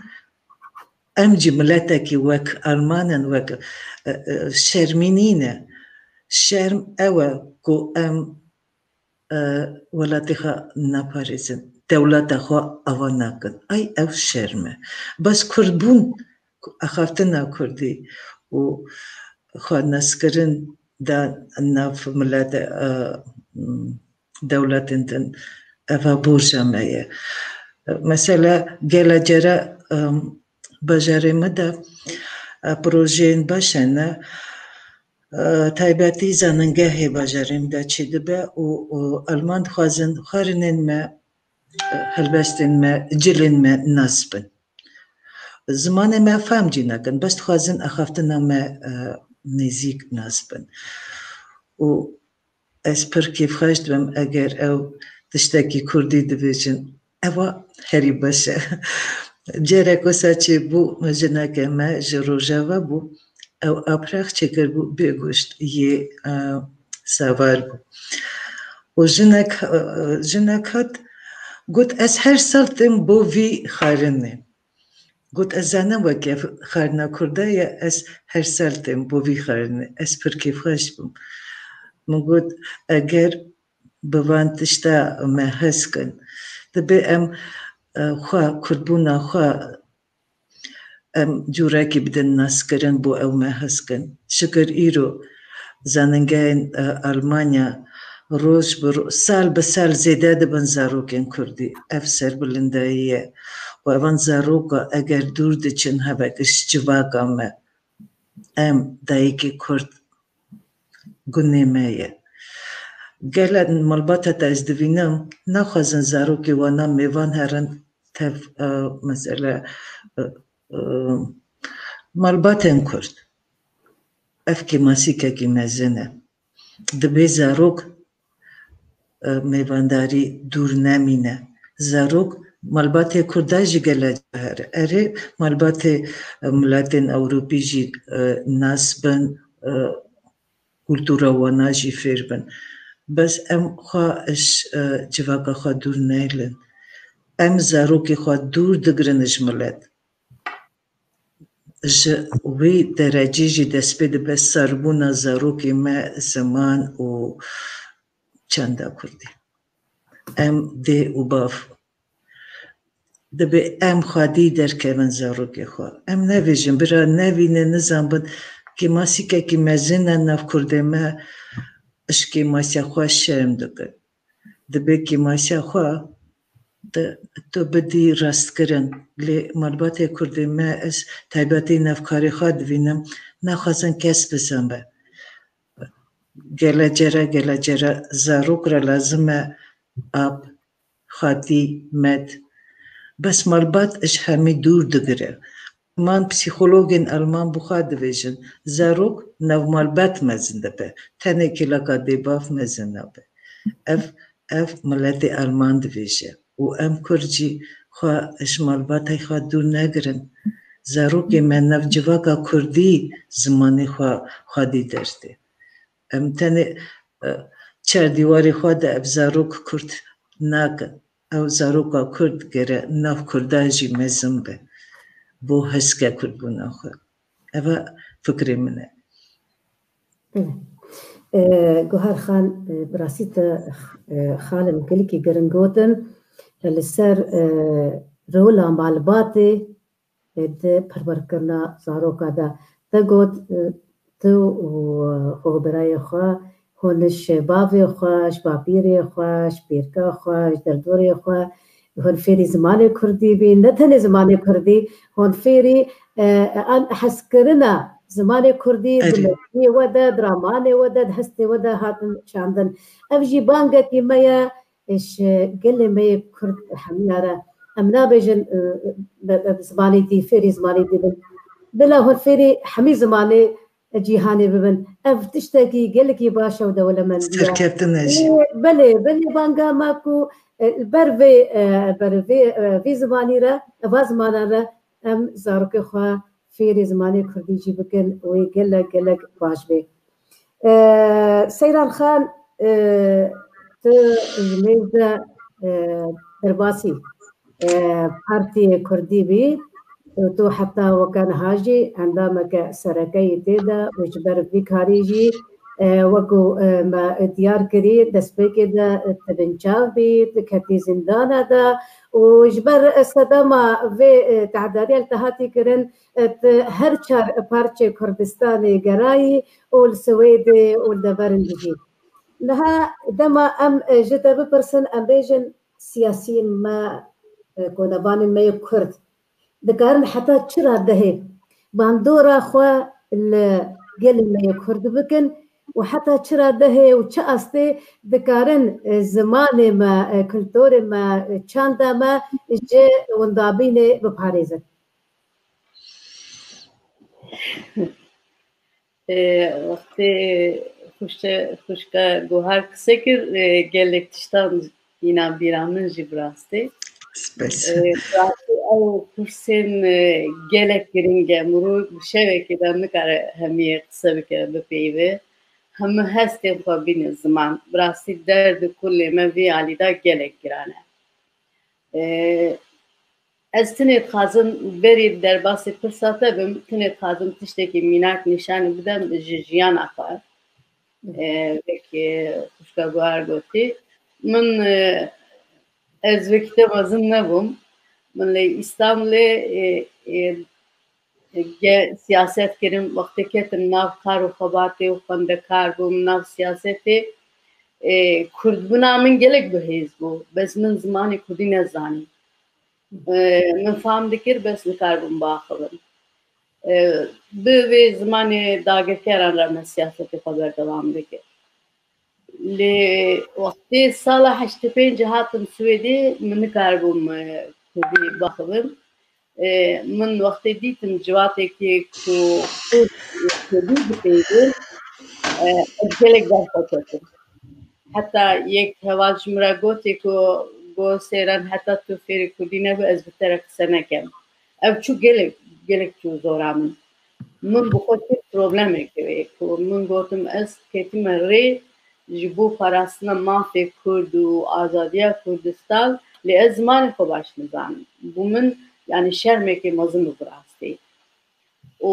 em jî miletekî wek Elman in, wek, e, e, şermî nîne. Şerm ew e ku em, e, welatê xwe naparêzin, dewleta xwe ava nakin. Ay ew şerm e. Bes kurdbûn, axaftina kurdî û xwe naskirin da nav milete, e, dewletên din, eva borca me ye. Mesela gela care, e, bajarê me de, e, projeyên baş hene, e, taybetî zanîngehê bajarê me de çêdibe û, û Elman dixwazin xwarinên me, e, helbestên me, cilên me nas bin. Zimanê me fam jî nakin, bes dixwazin axaftina me, e, nêzîk nas bin. Û ez pir kêfxweş dibim eger ew tiştekî kurdî dibêjin. Ewa herî baş e. Carek wisa çêbû, jineke me ji Rojava bû. Ew aprex çêkirbû bê goşt yê, e, savar bû. Û jinek, e, jinek hat, got, ez her sal têm bo vî xarinê. Got, ez zanim weke xarina kurda ye, ez her sal têm bo vî xarinê. Ez pir kêfxweş bûm. Min got, eger bi van tişta me hez kin, dibê em, e, xwe, kurdbûna xwe em cûrekî bidin naskirin bo ew me hez kin. Şikir îro zanîngehên, e, Almanya roj bi ro-, sal bi sal zêde dibin zarokên kurdî. Ev serbilindayî ye. Û evan zaroka eger dûr diçin hevek ji civaka me, em dayikê kurd gunê me ye. Gelek malbata te ez divînim, naxwazin zarokê wana mêvan herin tev, e, mesela, e, e, malbatên kurd. Ev kêmasîkekî mezin e. Dibê zarok, e, mêvandarî dûr nemîne. Zarok malbatê kurda jî gelek here. Erê, malbatê, e, miletên Ewropî jî, e, nas bin, e, kultura wana jî fêr bin. Bes em xwe ji, e, civaka xwe dûr nehêlin. Em zarokê xwe dûr digirin ji milet. Ji wî derecî jî dest pê dibe serbûna zarokê me ziman û çanda kurdî. Em dê û bav dibe em xwedî derkevin zarokê xwe. Em nevêjin, bira nevîne, nizanbin, kêmasîkekî mezin e nav kurdê me, ji kêmasiya xwe şerm dikin. Dibe kêmasiya xwe tu, tu bidî rastkirin. Lê malbatê kurdê me, ez taybetî nav karê xwe divînim, naxwazin kes bizanbe. Gele care, gele care zarok re lazim e ap, xatî, med. Bes malbat ji hemî dûr digire. Alman, psîxologên Alman bi xwe dibêjin, zarok nav malbat mezin dibe, tenê kêleka dêbav mezin nabe. Ev, ev miletê Alman dibêje û em Kurd jî xwe ji malbatê xwe dûr negirin. Zarokê me nav civaka kurdî zimanê xwe xwedî dertê. Em tenê, e, çar dîwarê xwe de ev zarok kurd nakin. Ew zaroka kurd gere nav kurda jî mezin be. Bo hezke kurdbûna xwe. Eva fikrê min e. E, Guhar Xan, e, bi rastî te, e, xalin gelekî giring gotin. E, li ser, e, rola malbatê, e, di perwerkirina zaroka de. Te got, e, tu û, e, xwe birayê xwe, hûn ji bavê xwe, ji bapîrê xwe, ji pêrka xwe, ji derdorê xwe, hûn fêrî zimanê kurdî bîn. Ne tenê zimanê kurdî, hûn fêrî, e, an hezkirina zimanê kurdî di Erê. meziyê we de, di ramanê we de, di hestê we de hatin çandin. Ev jî bangekî me ye, ji gelê me yê kurd hemiya re. Em nabêjin, e, be, be, zimanê dî, fêrî zimanê dî bin. Bila hûn fêrî hemî zimanê cîhanê bibin. Ev tiştekî gelekî baş e û dewlemendî ye. Serkeftin e jî. Ê, belê, belê banga me ku, e, li ber vê, e, ber vê, e, vê zimanî re, va zimanan re em zarokê xwe fêrê zimanê kurdî jî bikin, wê gelek, gelek baş bê. E, Seyran Xan, e, tu ji mêz de, e, derbasî, e, partiyê kurdî bî û tu heta weke niha jî endameke sereke yî tê de û ji ber vî karî jî, e, wekû, e, me diyar kirî, destpêkê de tu binçav bî, tu ketî zîndana de û ji ber sedema vê, e, tehdariya li te hatî kirin, e, tu her çar parçê Kurdistanê gerayî û li Swêdê û li deverin dijî. Niha dema em, e, ji te bipirsin, em bêjin siyasiyên me, e, konevanên me yê Kurd dikarin heta çi radehê bandora xwe li gelê me yê Kurd bikin û heta çi radehê û çi astê dikarin, e, zimanê me, e, kulturê me, e, çanda me ji windabînê biparêzin? E, wextê xuşe-, xuşka Guhar qise kir, e, gelek tiştan îna bîra min jî bi rastî. Spas. E, bi rastî ew pirsên, e, gelek giring e. Mirov bi şevekê de nikare hemiyê qise bike, bipeyve. Hemû hestên xwe bîne ziman. Bi rastî derd û kulê me vî alî de gelek giran e. E, Ez tinê dixwazim berî derbasî pirsa te bim, tinê dixwazim tiştekî mînak nîşanî bidim ji jiyana xwe. E, wekî xwişka Guhar gotî, min, e, ez wekî te mezin nebûm. Min li Îstanbulê, e, e, ge-, siyaset kirim, wextê ketim nav kar û xebatê û xwendekar bûm, nav siyasetê, e, kurdbûna min gelek bihêz bû. Bes min zimanê kurdî nezanî. E, min fam dikir, bes nikaribûm biaxivim. E, bi vê zimanê dagirkeran re me siyasetê xwe berdewam dikir. Lê wextê sala heştê pêncî hatim Swêdê, min nikaribûm, e, kurdî biaxivim. E, min wextê dîtim ciwatekê ku kurd kurdî dipeyvin, e, ez gelek derxwe ketim. Heta yek heval ji min re gotê ku, got, Seyran, heta tu fêrî kurdî nebe, ez bi te re qise nekem. Ev çû gelek, gelek çû zora min. Min bi xwe kir problemekê wê ku min gotim, ez ketime rê ji bo parastina mafê Kurd û azadiya Kurdistan, lê ez zimanê xwe baş nizanim. Bû min, yanî şermekê mezin bû bi rastî. Û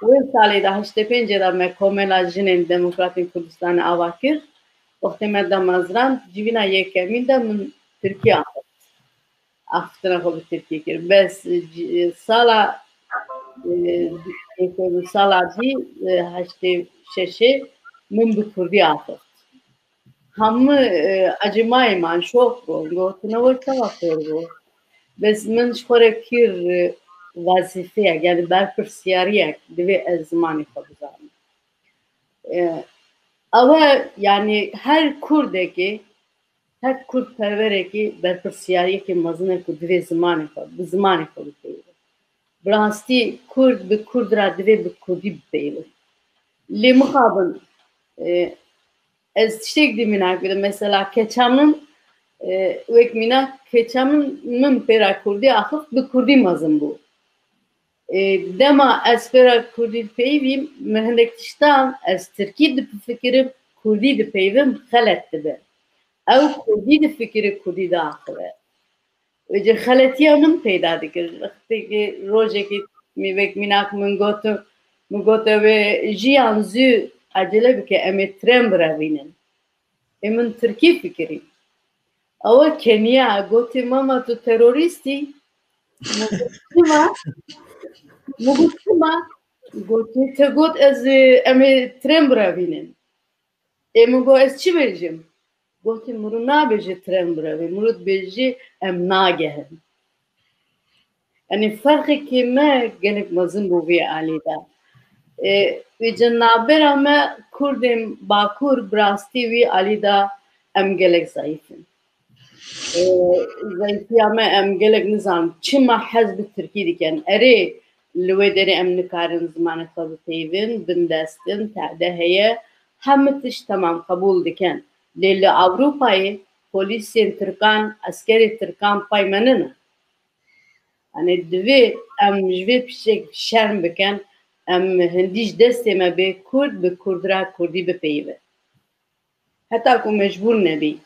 wê salê de heştê pêncê de me Komela Jinên Demokratên Kurdistanê ava kir. Wextê me damezrand, civîna yekemîn de min tirkî axift. Axiftina xwe bi tirkî kir. Bes, e, sala, e, sala dî, e, heştê şeşê min bi kurdî axift. Hemû, e, ecêmayê man şok bûn, gotin, ew çawa fêr bû? Bes min ji xwe re kir, e, wezîfeyek, yanî berpirsiyariyek, divê ez zimanê xwe bizanim. E, ew e, yanî her kurdekê, her kurdperwerekê berpirsiyariyekê mezin e ku divê zimanê xwe, bi zimanê xwe bipeyve. Bi rastî kurd bi kurd re divê bi kurdî bipeyve. Lê mixabin, e, ez tiştek dî mînak bidim. Mesela keça min, e, wek mînak keça min, min pêra kurdî axift, bi kurdî mezin bû. E, dema ez pêra kurdî dipeyivîm, min hindek tiştan ez tirkî difikirim, kurdî dipeyivim, xelet dibe. Ew kurdî difikire, kurdî diaxive. Vêce xeletiya min peyda dikir. Wextekî rojekî mîvek mînak min got, min gote wê, Jiyan, zû ecele bike, em ê tren birevînin. Ê min tirkî fikirî. Ew keniya, gotî, mama, tu terorîst î? Min got, çima? Min got, çima? Gotî, te got ez, em ê tren birevînin. Ê min got, ez çi bêjim? Gotî, mirû nabêje tren birevê, mirû dibêje em nagehin. Yanî ferqekê me gelek mezin bû vê alî de. Ê, vêce navbera me Kurdên Bakur bi rastî wî alî de em gelek zayîf in. Ê, zayîfiya me em gelek nizanim çima hez bi tirkî dikin. Erê, Li wê derê em nikarin zimanê xwe bipeyivin, bindestin, tade heye, hemû tişt temam qebûl dikin. Lê li Ewropayê polîsên tirkan, eskerê tirkan pay me nine. Yanî divê em ji vê piçek şerm bikin, em hindî ji destê me bê, kurd bi kurd re kurdî bipeyive. Heta ku mecbûr nebî.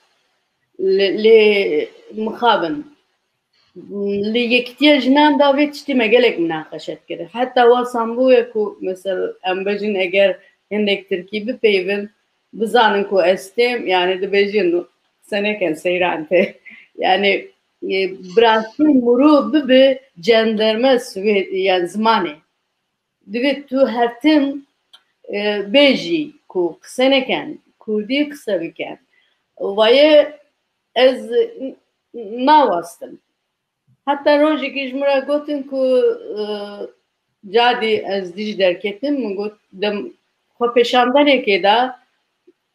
Lê, lê mixabin. Li Yekîtiya Jinan de vê tiştî me gelek minaqeşe dikir. Heta wasan bûye ku, mesela, em bêjin eger hindek tirkî bipeyivin, bizanin ku ez têm, yanî dibêjin qise neken seyran tê. Yanî, e, bi rastî mirov bibe cenderme Swêd, yanî zimanê. Divê tu her tim, e, bêjî ku qise neken, kurdî qise biken. Vayê ez n-, nawastim. Heta rojekî ji min re gotin ku, e, cadî ez dî jî derketim, min got, dem xwepêşandanekê de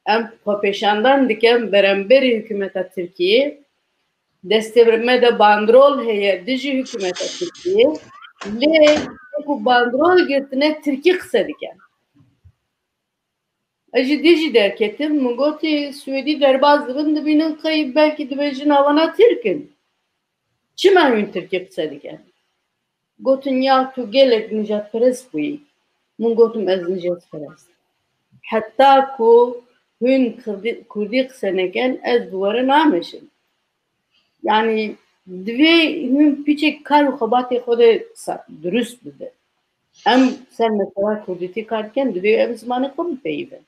em xwepêşandan dikin beramberî hikûmeta Tirkiyê. Destê me de bandrol heye dijî hikûmeta Tirkiyê. Lê wekî bandrol girtine tirkî qise dikin. Ez ji dî jî derketim, min gotî, Swêdî derbas dibin, dibînin qey belkî dibêjin, "Ewana Tirk in. Çima hûn tirkî qise dikin?" Gotin, "Ya tu gelek nijadperest bûyî." Min gotim, "Ez nijadperest. Heta ku hûn kurdî, kurdî qise nekin, ez bi we re nameşim." Yanî divê hûn piçek kar û xebatê xwe de sa-, dirust bibe. Em ser mesela kurdîtî kar dikin, divê em zimanê xwe bipeyivin.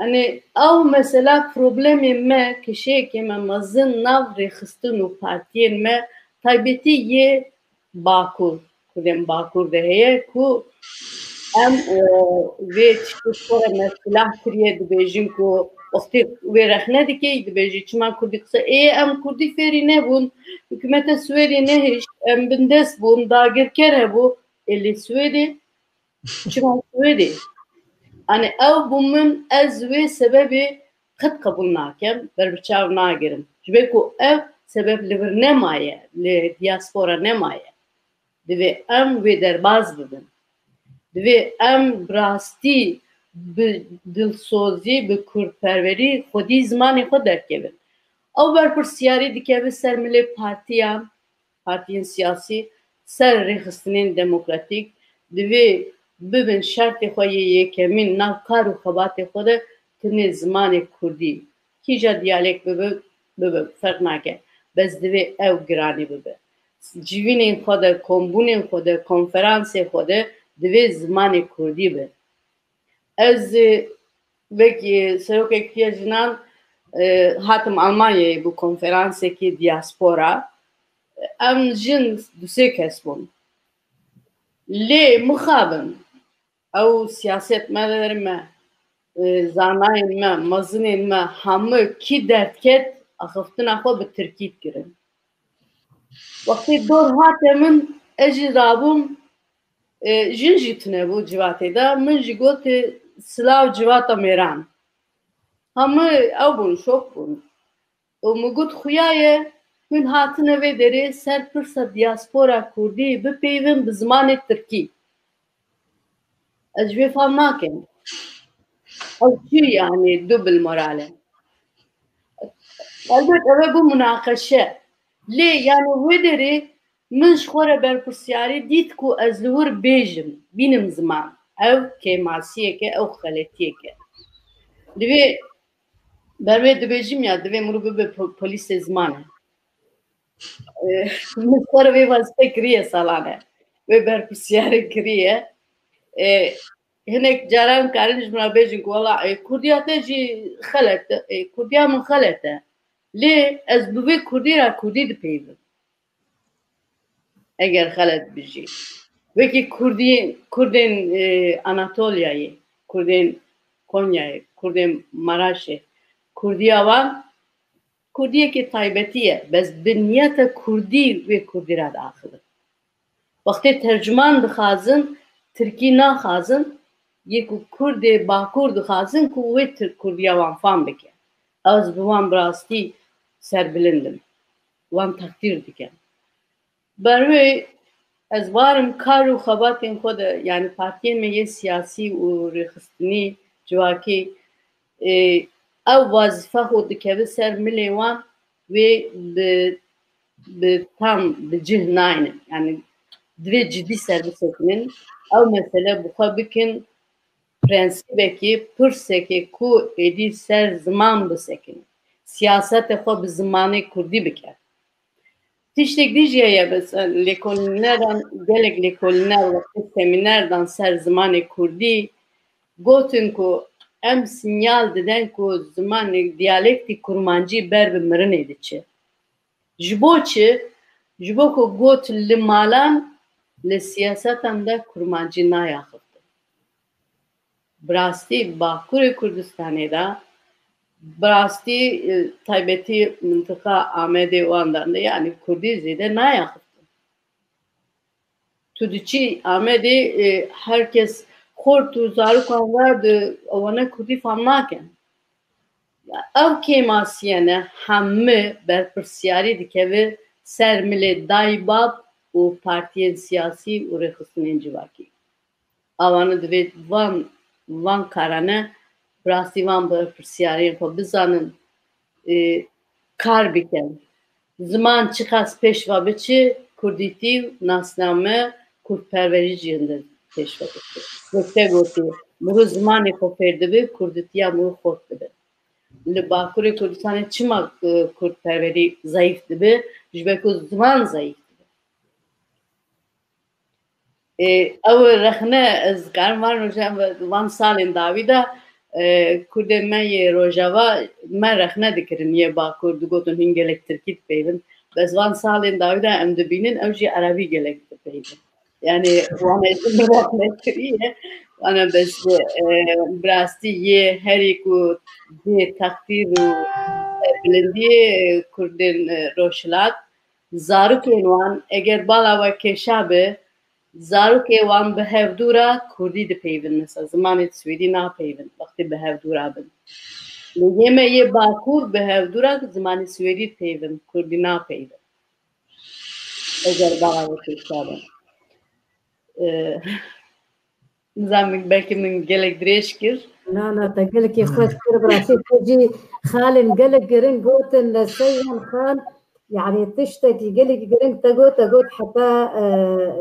Yanî ew mesela problemê me, kişeyekê me mezin nav rêxistin û partiyên me, taybetî yê Bakur, kurdên Bakur de heye ku em, e, vê tiştê xwe re me silah kiriye, dibêjin ku wextê wê rexne dike, dibêjî çima kurdî qise, ê em kurdî fêrî nebûn, hikûmeta Swêdê nehişt, em bindest bûn, dagirker hebû, ê lê Swêdê, çima Swêdê? Yanî ew bû min, ez wê sebebê qet qebûl nakim, berbiçav nagirim. Ji ber ku ev sebeb li vir nemaye, li diaspora nemaye. Divê em wê derbas bibin. Divê em bi rastî, bi dilsozî, bi kurdperwerî xwedî zimanê xwe derkevin. Ew berpirsyarî dikeve ser milê partiyan, partiyên siyasî, ser rêxistinên demokratîk, divê bibin şertê xwe yê yekemîn nav kar û xebatê xwe de tenê zimanê kurdî. Kîja diyalek bibe, bibe, ferq nake. Bes divê ew giranî bibe. Civînên xwe de, kombûnên xwe de, konferansê xwe de divê zimanê kurdî be. Ez, e, wek, e, serokek Yekîtiya Jinan, e, hatim Almanyayê bo konferansekî diaspora. Em jin du sê kes bûn. Lê mixabin, ew siyasetmedar me, e, zanayên me, mezinên me, hemû kî derdket, axiftina xwe bi tirkî dikirin. Wextê dor hate min, ez jî rabûm, e, jin jî tune bû civatê de, min jî got, e, "Silav civata mêran." Hemû ew bûn, şok bûn. Û min got, "Xuya ye, hûn hatine vê derê ser pirsa diaspora kurdî bipeyivin bi zimanê tirkî." Ez ji vê fam nakim. Ew çi, yanî, dubil moral e? Elbet ev e bû munaqeşe. Lê, yanî, wê derê min ji xwe re berpirsyarî dît ku ez li wir bêjim, bînim ziman. Ew kêmasiyek e, ew xeletiyek e. Divê, ber wê dibêjim ya, divê mirov bibe po-, polîsê zimanê. E, min xwe re vê wezîfe kiriye salan e. Wê berpirsyarê kiriye. E, hinek caran karin ji min re bêjin ku wela, e, kurdiya te jî xelet e, e, kurdiya min xelet e. Lê ez bi vê kurdî re kurdî dipeyivim. Eger xelet bijî. Wekî kurdî, kurdên, e, Anatolyayê, kurdên Konyayê, kurdên Maraşê, kurdiya wan kurdiyekî taybetî ye, bes bi niyeta kurdî wê kurdî re diaxivin. Wextê tercuman dixwazin, tirkî naxwazin, yê ku kurdê bakur dixwazin ku wê tir-, kurdiya wan fam bike. Ez bi wan bi rastî serbilind im. Wan teqdîr dikim. Ber wê Ez warim kar û xebatên xwe de, yani partiyên me yê siyasî û rêxistinî civakî, e, ew wazife xwe dikeve ser milê wan, wê bi, bi tam, bi cih nayne. Yani divê cidî ser bisekinin. Ew mesele bi xwe bikin prensîbekê, pirsekê ku êdî ser ziman bisekinin. Siyasetê xwe bi zimanê kurdî bikin. Tiştek dî jî heye, mesela lêkolînerdan, gelek lêkolîner wextê semîner dan ser zimanê kurdî, gotin ku em sinyal didin ku zimanê, diyalektî kurmancî ber bi mirinê diçe. Ji bo çi? Ji bo ku got li malan, li siyasetan de kurmancî nayaxiftin. Bi rastî Bakurê Kurdistanê de, bi rastî, e, taybetî mintiqa Amedê wan de, yani kurdî zêde nayaxiftin. Tu diçî Amedê, e, her kes xort û zarokan ve di, ewana kurdî fam nakin. Ya, ev kêmasiyene hemû berpirsiyarî dikeve ser milê dayî bab û partiyên siyasî û rêxistinên civakî. Awana divê van, van karane, bi rastî van berpirsiyariyên xwe bizanin, e, kar bikin. Ziman çiqas pêş ve biçi, kurdîtî û nasname kurdperwerî jî hinde pêş ve biçi. Wek te gotî, mirov zimanê xwe fêr dibe, kurdîtiya mirov xort dibe. Li Bakurê Kurdistanê çima, e, kurdperwerî zayîf dibe? Ji ber ku ziman zayîf dibe. Ê, ew rexne, ez karim van rojan ve, van salên dawî de, e, kurdên me yê Rojava me rexne dikirin, yê Bakur digotin hûn gelek tirkî dipeyvin. Bes van salên dawî de em dibînin, ew jî erebî gelek dipeyvin. Yani, wana jî min rexne kiriye. Wana bes, e, bi rastî yê herî ku dê teqdîr û serbilindiyê, e, kurdên, e, Rojhilat, zarokên wan, eger bala we kêşa be, zarokê wan bi hevdû re kurdî dipeyvin. Mesela zimanê swêdî napeyvin, wextê bi hevdû re bin. Lê yê me yê Bakur bi hevdû re zimanê swêdî dipeyvin, kurdî napeyvin. Eger bala we kêşa be. E, Nizanim, belkî min gelek dirêj kir. Na, na, te gelekî xweş kir, bi rastî te jî xalên gelek giring gotin, li ser wan xal, yani tiştekî gelekî giring te got, te got heta, e,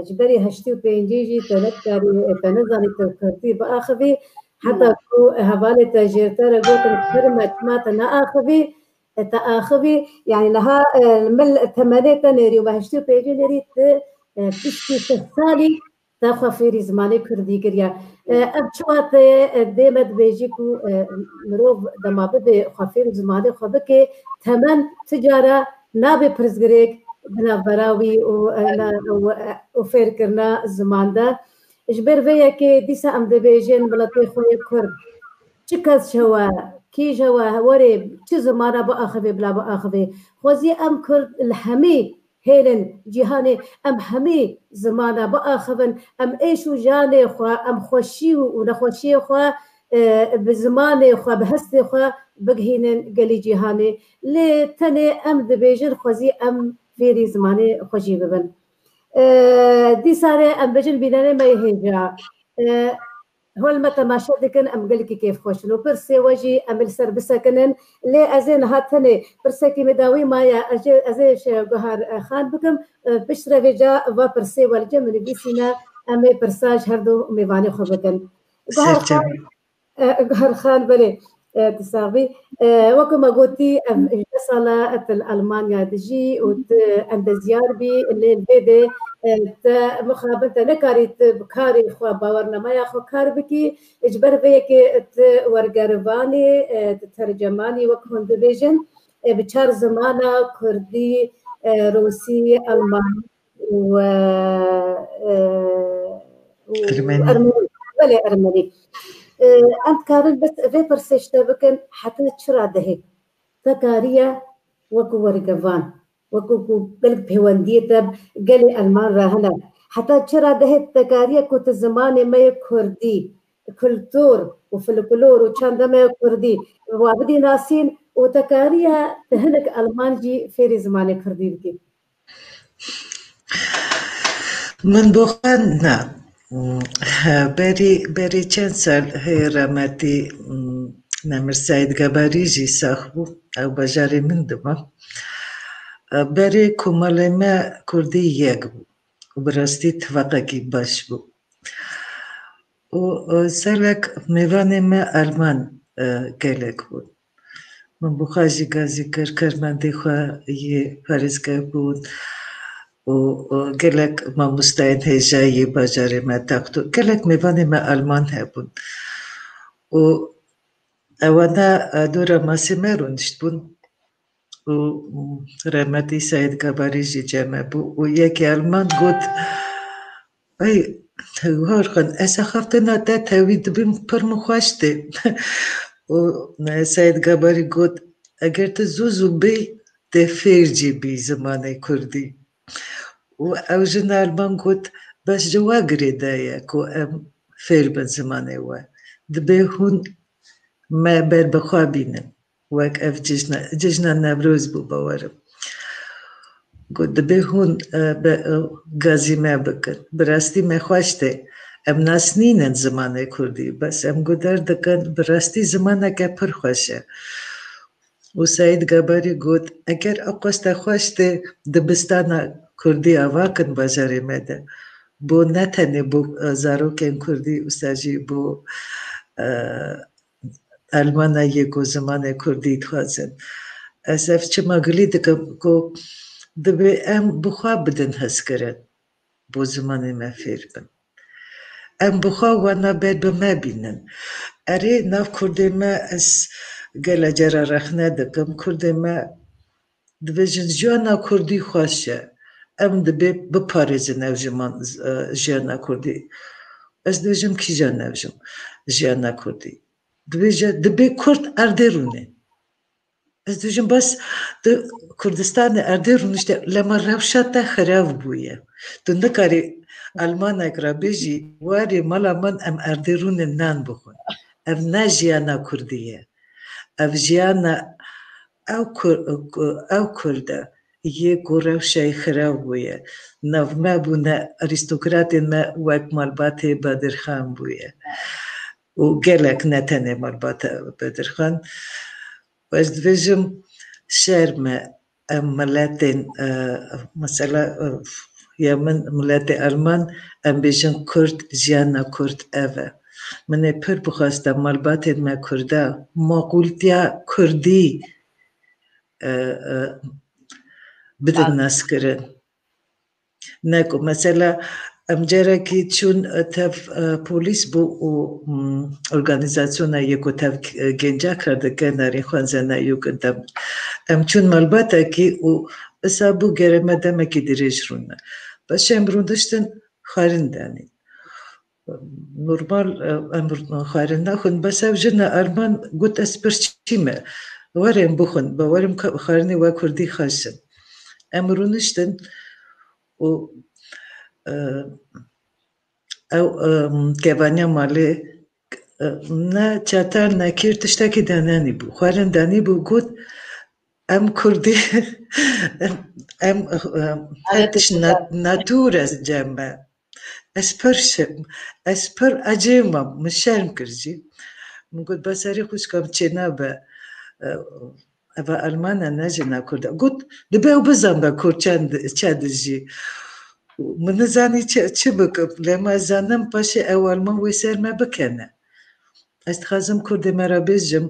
ji berî heştê û pêncî jî te nedikarî, e, te nezanî tu kurdî biaxivî, heta ku hevalê te jêr te re gotin, pir me çima te neaxivî, e, te axivî, yani niha, e, min temenê te nêrî û me heştê û pêncî nêrî tu, e, piştî sih salî, te xwe fêrî zimanê kurdî kiriye. E, ev çawa te, e, dê me dibêjî ku, e, mirov dema bibe xwe fêrî zimanê xwe bike, temen ti cara nabe pirsgirêk di navbera wî û, e, na, û, e, û fêrkirina ziman de. Ji ber vê yekê dîsa em dibêjin miletê xwe yê Kurd. Çi kes hewe, kî ji hewe, werê çi zimana biaxivê, bila biaxivê. Xwezî em Kurd li hemî hêlên cîhanê em hemî zimana biaxivin, em êş û janê xwe, em xweşî û nexweşiyê xwe, e, bi zimanê xwe, bi hestê xwe bigihînin gelî cîhanê. Lê tenê em dibêjin xwezî em fêrî zimanê xwe jî bibin. E, dîsa rê em bêjin bînerê me yê hêja. E, Hol me temaşe dikin, em gelekî kêfxweş in û pirsê we jî em ê li ser bisekinin. Lê ez ê niha tenê pirsekî min dawî maye, ez ê, ez ê ji Guhar, e, Xan bikim. E, piştre vêca va pirsê we li cem min nivîsîne, em ê pirsa ji her du mêvanê xwe bikin. Guhar Xan, e, Guhar Xan, belê, e, tu sax bî. E, wekî me gotî, ev hejdeh sala tu li Almanya dijî û tu endezyar bî, lê li vê de, e, te mixabin te nekarî tu bi karê xwe, bawernameya xwe kar bikî. Ji ber vê yekê tu wergerivanî, e, tu tercemanî, wek hûn dibêjin, e, bi çar zimana kurdî, e, rûsî, almanî û, e, e, û Ermenî. Ermenî. Belê, ermenî. E, em dikarin bes vê pirsê ji te bikin, heta çi radehê te kariye wekî wergevan, wekî ku gelek pêwendiyê te gelê Elman re hene. Heta çi radehê te kariye ku tu zimanê me yê kurdî, kultur û folklor û çanda me yê kurdî wa bidî nasîn û te kariye tu hinek Elman jî fêrî zimanê kurdî bikî? Min bo xwe ne. Berî, berî çend sal hê remetî Nemir Seîd Gebarî jî sax bû. Ew bajarê min dima. Berê komelê me kurdî yek bû. Û bi rastî tifaqekî baş bû. Û, e, serek mêvanê me Alman, e, gelek bûn. Min bi xwe jî gazî kir, karmendê xwe yê parêzger bûn û, û gelek mamosteyên hêja yê bajarê me texto. Gelek mêvanê me Alman hebûn. Û ewana, e, dora masê me rûniştbûn. Û, û remetî Seîd Gebarî jî cem me bû. Û yekê Alman got, "Ey, Horxan, ez axaftina te tewî dibim pir min xweş tê." Û Seîd Gebarî got, "Eger tu zû zû bêy, tê fêr jî bî zimanê kurdî." Û ew jina Alman got, "Bes ji we girêdayî ye ku em fêr bin zimanê we. Dibê hûn me ber bi xwe bînin." Wek ev cejna, cejna Newroz bû, bawerim. Got, "Dibê hûn, e, be, e, gazî me bikin. Bi rastî me xweş tê. Em nas nînin zimanê kurdî. Bes em guhdar dikin, bi rastî zimaneke pir xweş e." Û Seîd Gebarî got, "Eger ew qas te xweş tê, dibistana kurdî ava kin bajarê me de. Bo ne tenê bo, e, zarokên kurdî, wisa jî bo, e, Almana yê ku zimanê kurdî dixwazin." Ez ev çima gilî dikim ku dibê em bi xwe bidin hezkirin, bo zimanê me fêr bin. Em bi xwe wana ber bi me bînin. Erê, nav kurdê me ez gele cara rexne dikim. Kurdê me dibêjin, "Jiyana kurdî xweş e." Em dibê biparêzin ev jiman, e, jiyana kurdî. Ez dibêjim, "Kîjan ev jim-, jiyana kurdî?" Dibêje, "Dibê kurd erdê rûnê." Ez dibêjim, "Bes tu Kurdistanê erdê rûnişte, lema rewşa te xirab bûye. Tu nikarî Almanek re bêjî, 'Warê mala min, em erdê rûnê nan bixwin.' Ev ne jiyana kurdî ye. Ev jiyana ew kur-, ew kurd e, yê ku rewşa yê xirab bûye. Nav me bûne, arîstokratên me wek malbatê Bedirxan bûye. Û gelek, ne tenê malbata Bedirxan. Ez dibêjim, şerm e, em miletên, e, mesela, e, ya min miletê Alman, em bêjin kurd, jiyana kurd ev e. Min ê pir bixwesta malbatên me kurda, maqûltiya kurdî, e, e, bidin naskirin. Ne ku mesela em carekî çûn, e, tev, e, polîs bû û, mm, organîzasyona yê ku tev, e, genca kar dike, nerî xwenzena yû kin dem. Em çûn malbatekî û isa bû gerê me demekî dirêj rûne. Paşê em rûniştin xwarin danîn. Normal, e, em xwarin naxwin, bes ev jina Alman got, "Ez pir çî me. Werin bixwin, be werin ka-, xwarinê we kurdî xweş in." Em rûniştin û, e, ew, e, kevaniya malê, e, ne çeter ne kêr tiştekî denenî bû. Xwarin denî bû, got, "Em kurdî, em, em, her tişt nat-, natûr e cem me." Ez pir şe-, ez pir ecêb mam, min şerm kir jî. Min got, "Be serê xwişka min çênabe, e, eva Alman e, ne jina kurd e." Got, "Dibe ew bizanbe kurd çend, çi dijî." Min nizanî çi, çi bikim. Lema ez zanim paşê ew Alman wê ser me bikene. Ez dixwazim kurdê me re bêjim,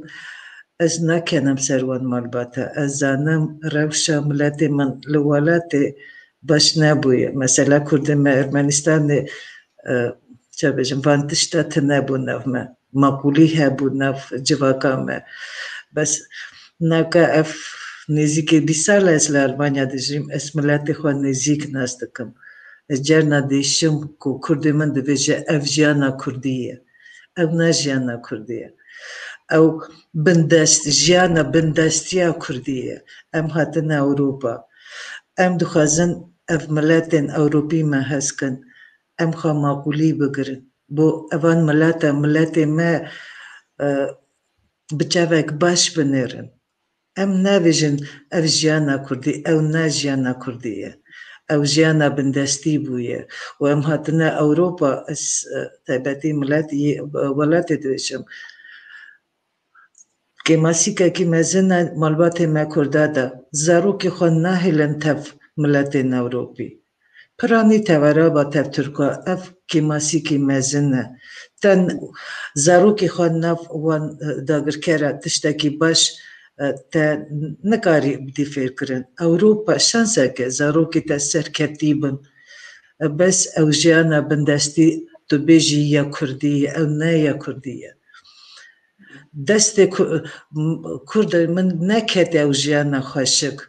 ez nakenim ser wan malbata. Ez zanim rewşa miletê min li welatê baş nebûye. Mesela kurdê me Ermenistanê, e, çi bêjim, van tişta tune bû nav me. Maqûlî hebû nav civaka me. Bes naka ev nêzîkê bîst sal e ez li Almanya dijîm, ez miletê xwe nêzîk nas dikim. Ez cerna dêşim ku kurdê min dibêje, "Ev jiyana kurdî ye." Ew ne jiyana kurdî ye. Ew bindest, jiyana bindestiya kurdî ye. Em hatine Ewropa. Em dixwazin ev miletên Ewropî me hez kin. Em xwe maqûlî bigirin. Bo evan mileta, miletê me, e, bi çavek baş binêrin. Em nabêjin, "Ev jiyana kurdî, ew ne jiyana kurdî ye." Ew jiyana bindestî bûye û em hatine Ewropa, ez, e, taybetî milet yê, e, welatê dibêjim. Kêmasîkekî mezin e malbatê me Kurda de. Zarokê xwe nahêlin tev miletên Ewropî. Piranî tevera ba tev Tirka, ev kêmasîkî mezin e. Te n-, zarokê xwe nav wan, e, dagirkera tiştekî baş, e, te nikarî bidî fêrkirin. Ewropa şanseke zarokê te serketî bin. E, bes ew jiyana bindestî tu bêjî ya Kurdî ye, ew ne ya Kurdî ye. Destê Ku-, m-, Kurda min nekete ew jiyana xweşik,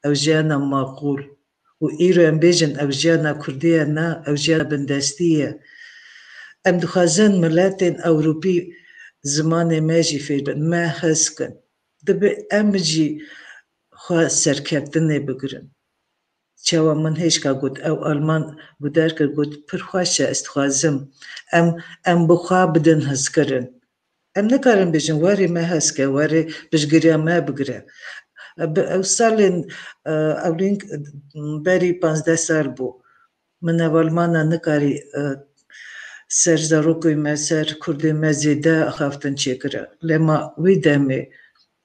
ew jiyana maqûl. Û îro em bêjin ev jiyana Kurdî ye, na, ev jiyana bindestî ye. Em dixwazin miletên Ewropî zimanê me jî fêr bin, me hez kin. Dibe em jî xwe serkeftinê bigirin. Çawa min hêşka got, ew Alman guhdar kir, got, pir xweş e, ez dixwazim. Em, em bi xwe bidin hezkirin. Em nikarin bêjin, werê me hez ke, werê piştgiriya me bigire. Bi ew salên, e, ewlîn berî panzdeh sal bû. Min ev Almana nikarî, e, ser zarokê me, ser Kurdê me zêde axaftin çêkire. Lema wî demê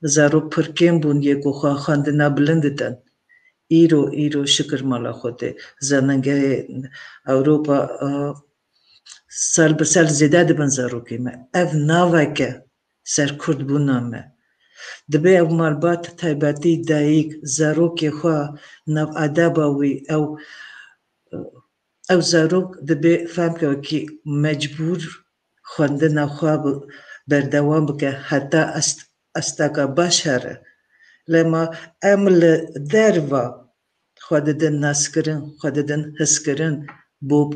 zarok pir kêm bûn yê ku xwe xwendina bilind didin. Îro, îro şikir mala Xwedê. Zanîngehê Ewropa, e, sal bi sal zêde dibin zarokê me. Ev naveke ser kurdbûna me. Dibe ew malbat taybetî dayik, zarokê xwe nav edeba wî, ew, ew zarok dibe fehm ke wekî mecbûr xwendina xwe bi-, berdewam bike heta est-, astaka baş here. Lema em li derva xwe didin naskirin, xwe didin hiskirin bo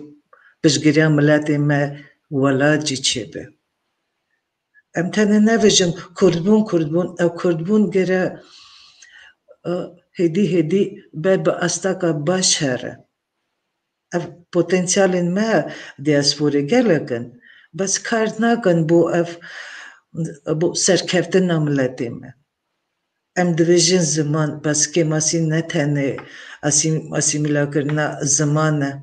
piştgiriya miletê me welat jî çêbe. Em tenê nevêjin kurdbûn, kurdbûn, ew kurdbûn gere, e, hêdî hêdî be bi astaka baş here. Ev potensialên me diasporê gelek in. Bes kar nakin bo ev, bo serkeftina miletê me. Em dibêjin ziman, bes kêmasî ne tenê asîm-, asîmîlakirina ziman e.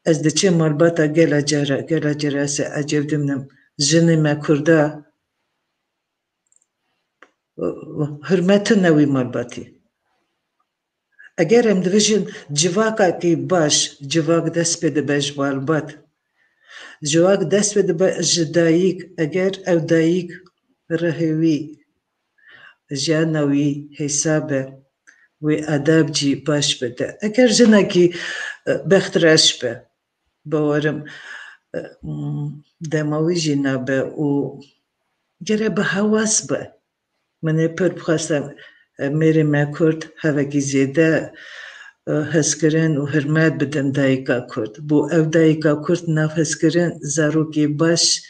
Ez diçim malbata gela cara, gela cara se ecêb dimnim. Jinê me Kurda, hurmetin ne wî malbatî. Eger em dibêjin civakekî baş, civak dest pê dibe ji malbat. Civak dest pê dibe ji dayik, eger ew dayik rihê wî, jiyana wî hêsa be, wê edeb jî baş bide. Eger jinekî, e, bextreş be, bawerim, e, m, dema wî jî nabe û gere bi hewas be. Min ê pir bixwest em, e, mêrê me Kurd hevekî zêde, e, hezkirin û hurmet bidin dayika Kurd. Bo ew dayika Kurd nav hezkirin zarokê baş,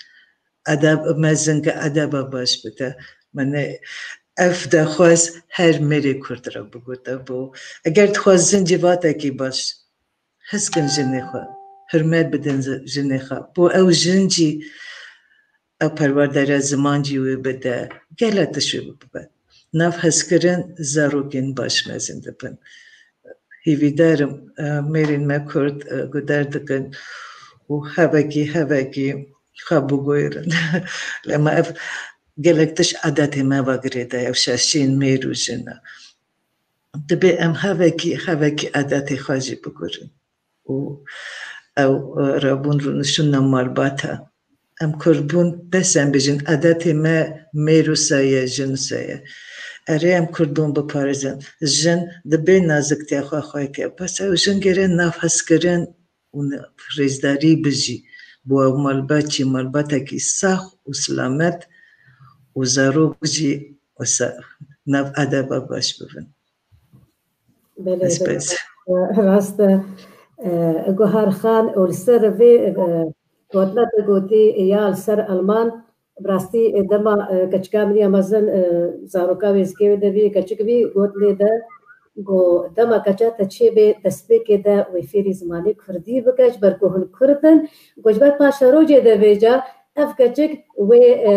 edeb mezin ke edeba baş bide. Min ê ev daxwaz her mêrê Kurd re bigota bo. Eger dixwazin civakekî baş, hezkin jinê xwe, hurmet bidin zi-, jinê xwe. Bo ew jin jî ew perwerdariya ziman jî wê bide, gelek tişt wê bibe. Nav hezkirin zarokên baş mezin dibin. Hîvîdar im, e, mêrên me Kurd, e, guhdar dikin û hevekî, hevekî xwe biguherin. Lema ev gelek tişt edetê me ve girêdayî ye, ew şaşiyên mêr û jin e. Dibe em hevekî, hevekî edetê xwe jî bigurin. Û ew, e, rabûn rûnişûna malbat e. Em Kurd bûn, bes em bêjin, edetê me mêr wisa ye, jin wisa ye. Erê, em Kurd bûn biparêzin. Jin dibe naziktiya xwe xwe ke. Bes ew jin gere nav hezkirin û ne-, rêzdarî bijî. Bo ew malbat jî malbatekî sax û silamet û zarok jî wisa nav edeba baş bibin. Belê, Ez belê, bez. Rast e. E, Guhar Xan, û li ser vê, e, gotina te gotî ya li ser Alman, bi rastî, e, dema, e, keçika min ya mezin, e, zaroka wê zikê wê de bî, keçik bî, got lê de, got, dema keça te çêbê destpêkê de wê fêrî zimanê kurdî bike, ji ber ku hûn kurd in, got, ji ber paşerojê de vêca ev keçik wê, e,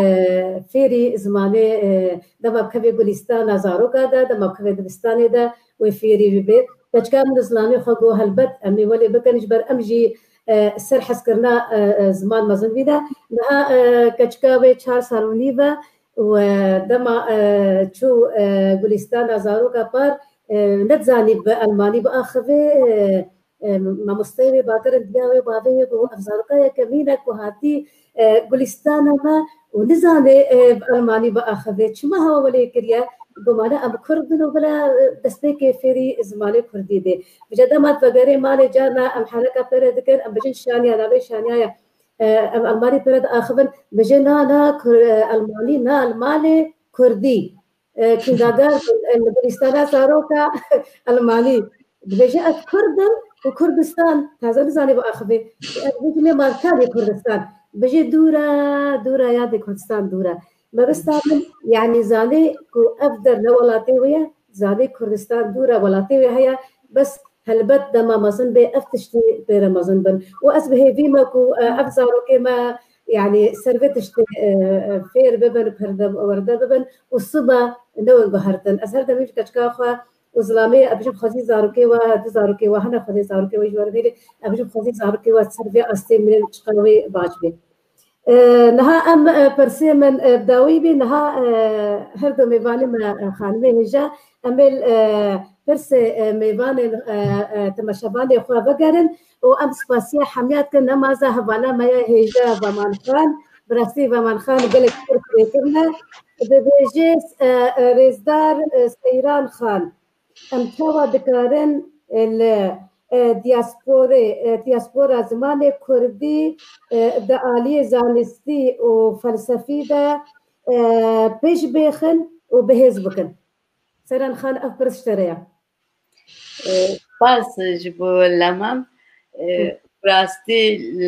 fêrî zimanê, e, dema bikeve gulîstana zaroka de, dema bikeve dibistanê de wê fêrî bibe. Keçika min zilamê xwe got, helbet em ê welê bikin, ji ber em jî, e, ser hezkirina, e, e, ziman mezin bîne. Niha, e, keçika wê çar sal û nîv e û, e, dema, e, çû, e, Gulîstana Zaroka Par, e, nedizanî bi Elmanî biaxivê, e, e, mamosteyê wê bakirin diya wê bavê wê got, ev zaroka yekemîn e ku hatî, e, Gulîstana me û nizane, e, bi Elmanî biaxivê. Çima hewa welê kiriye? Gomane em Kurd in û bila, e, destpêkê fêrî zimanê Kurdî bê. Vêca dema vegerê malê carna em hereka pere dikin, em bijin şaniya, navê şaniya ye. E, em Elmanî pere diaxivin, bijê na, na, Kur-, e, Elmanî, na, li malê Kurdî. E, kindergarten, e, li Gulîstana Zaroka Elmanî. Dibêje, ez Kurd im û Kurdistan, taze nizane biaxivê. Ez bêjim, lê marka lê Kurdistan. Dibêje, dûr e, dûr e, yadê Kurdistan dûr e. Mebesta min, yanî zanê ku ev der ne welatê wê ye, zanê Kurdistan dûr e, welatê wê heye, bes helbet dema mezin bê ev tiştî pêre mezin bin. Û ez bi hêvî me ku, e, ev zarokê me, yanî ser vê tiştê, e, e, fêr bibin, perde, werde bibin û sibe ne win guhertin. Ez her demê ji keçika xwe û zilamê, ez bijim xwezî zarokê we, du zarokê we hene, xwezî zarokê we ji we re bêrê, ez bijim xwezî zarokê we ser vê astê mirin çiqa wê baş bê. E, niha em, e, pirsê min, e, bi dawî bî, niha, e, her du mêvanê me, e, xanimê hêja, em ê, e, pirsê, e, mêvanên, e, e, temaşevanê xwe vegerin û em spasiya hemiya dikin, nemaza hevala me ya hêja Vaman Xan, bi rastî Vaman Xan gelek pirs lê kirine, dibêje, e, e, rêzdar, e, Seyran Xan. Em çawa dikarin, e, li, e, diasporê, e, diaspora zimanê kurdî, e, di aliyê zanistî û felsefî de, e, pêş bêxin û bihêz bikin? Seyran Xan, ev pirs ji te re ye. E, spas ji bo leman. E, Hı. Rastî, e,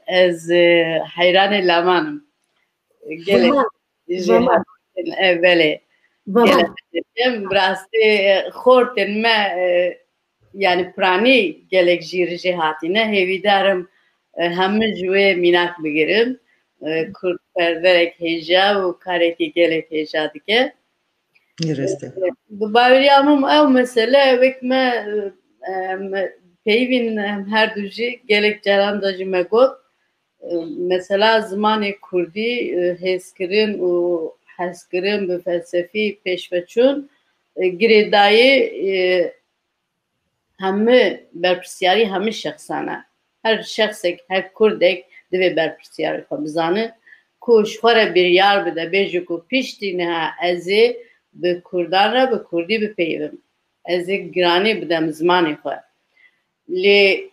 ez, e, heyranê leman im. Gelek. Zaman. Ji Zaman. Her, e, belê. Zaman. Gelek em rastî, e, xortên me, e, yani piranî gelek jî rijê hatîne. Hêvîdar im, e, hemû ji wê mînak bigirin. E, Kurd perverek hêja û karekî gelek hêja dike. Rêste. E, bi baweriya min ew mesele wek me, e, em peyivîn em her du jî gelek caran de jî me got. Mesela zimanê kurdî, e, hêzkirin û hezkirin bi felsefî pêşveçûn, e, girêdayî, e, hemî berpirsyarî hemî şexsan e. Her şexsek, her kurdek divê berpirsyarê xwe bizane ku ji xwe re biryar bide, bêje ku piştî niha ez ê bi kurdan re bi kurdî bipeyivim. Ez ê giranî bidem zimanê xwe. Lê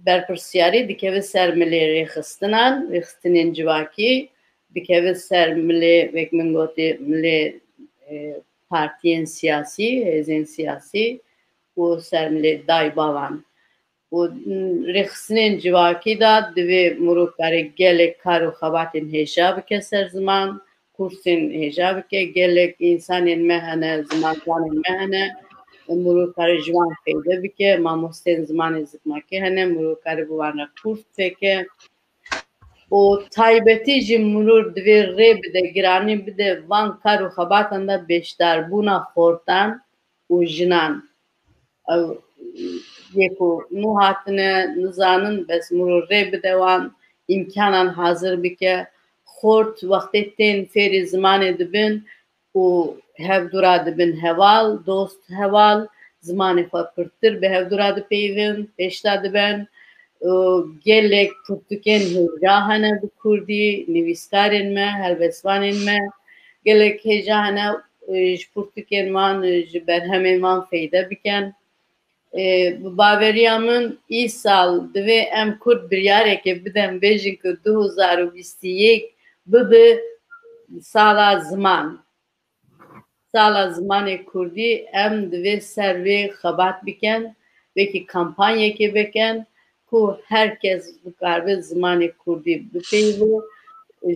berpirsyarî dikeve ser milê rêxistinan, rêxistinên civakî, dikeve ser milê, wek min gotî, milê, e, partiyên siyasî, hêzên siyasî û ser milê daybavan. Û, mm, rêxistinên civakî de divê mirov kare gelek kar û xebatên hêja bike ser ziman, kursên hêja bike. Gelek însanên me hene, zimanzanên me hene, mirov kare ji wan feyde bike. Mamosteyên zimanê zikmakî hene, mirov kare bi wan re kurs fêke. Û taybetî jî mirov divê rê bide, giranî bide van kar û xebatan de beşdarbûna xortan û jinan. Ew yê ku nû hatine, nizanin, bes mirov rê bide wan, îmkanan hazir bike. Xort wextê tên fêrî zimanê dibin û hevdû re dibin heval, dost heval, zimanê xwe pirtir bi hevdû re dipeyivin, pêş de dibin. Û gelek pirtûkên hêja hene bi kurdî, nivîskarên me, helbestvanên me, gelek hêja hene, e, ji pirtûkên wan, e, ji berhemên wan feyde bikin. E, bi baweriya min îsal divê em kurd biryareke bidin, bêjin ku du hezar û bîst û yek bibe sala ziman. Sala zimanê kurdî, em divê ser vê xebat bikin, wekî kampanyekê bikin ku her kes bikaribe zimanê kurdî bipeyive,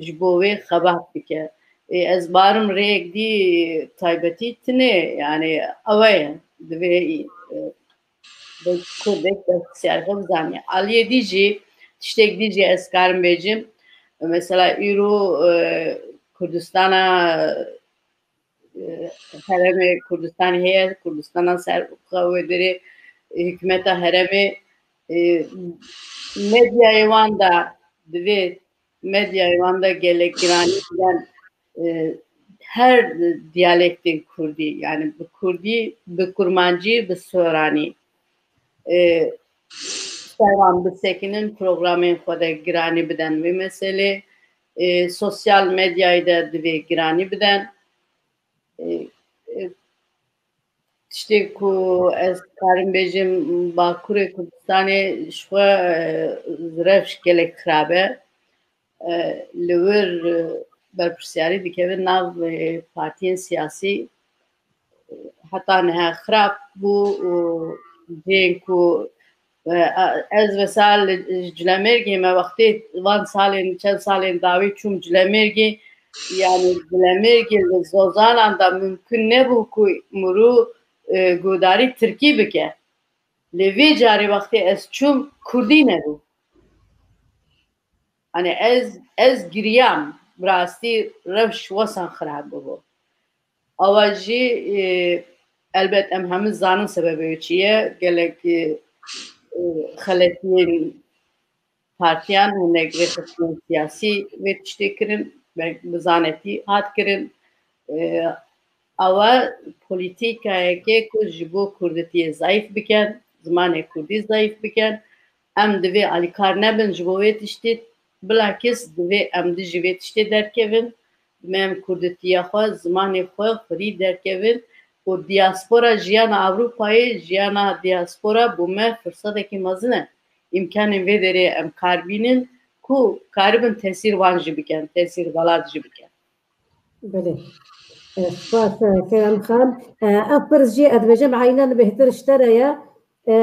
ji bo wê xebat bike. Ê, ez barim rêyek dî taybetî tune, yani ew e, divê, e, bi kurdek berpirsyarê xwe bizaniye. Aliyê dî jî, tiştek dî jî ez karim bêjim. Mesela îro, e, Kurdistana, e, herêmê Kurdistanê heye, Kurdistana ser xwe wê derê, hikûmeta herêmê, e, medyayê wan de divê medyayê wan de gelek giranî bidan, e, her diyalektên kurdî, yani bi kurdî, bi kurmancî, bi soranî, e, ser wan bisekinin, programên xwe de giranî biden vê meselê. E, sosyal medyayê de divê giranî biden. E, e, tiştê ku ez karim bêjim, Bakurê Kurdistanê ji xwe, e, rewş gelek xirab e. E, li wir, e, berpirsiyarî dikeve nav, e, partiyên siyasî, e, heta niha xirab bû û cihên ku, e, ez mesela li Cilemêrgê me wextê van salên, çend salên dawî çûm Cilemêrgê, yani Cilemêrgê li zozanan de mimkun nebû ku mirû, e, guhdarî tirkî bike. Lê vê carê wextê ez çûm kurdî nebû. Hani ez, ez giriyam, bi rastî rewş wesan xirab bibû. Awa jî, e, elbet em hemû zanin sebebê wê çi ye. Gelek, e, e, xeletiyên partiyan, hinek rêxistinên siyasî vê tiştê kirin, belk bi zanetî hat kirin. E, ew e polîtîkayeke ku ji bo kurditiyê zayîf bikin, zimanê kurdî zayîf bikin. Em divê alîkar nebin ji bo vê tiştê, bilakis divê em dijî vê tiştê derkevin. Divê em kurditiya xwe, zimanê xwe xwedî derkevin û diaspora, jiyana Ewropayê, jiyana diaspora bo me firsetekî mezin e. Îmkanên vê derê em kar bînin ku karibin tesîr wan jî bikin, tesîr welat jî bikin. Belê. E, spas, e, Kerem Xan. E, ev pirs jî ez dibêjim eynen bêhtir ji te re ye. E,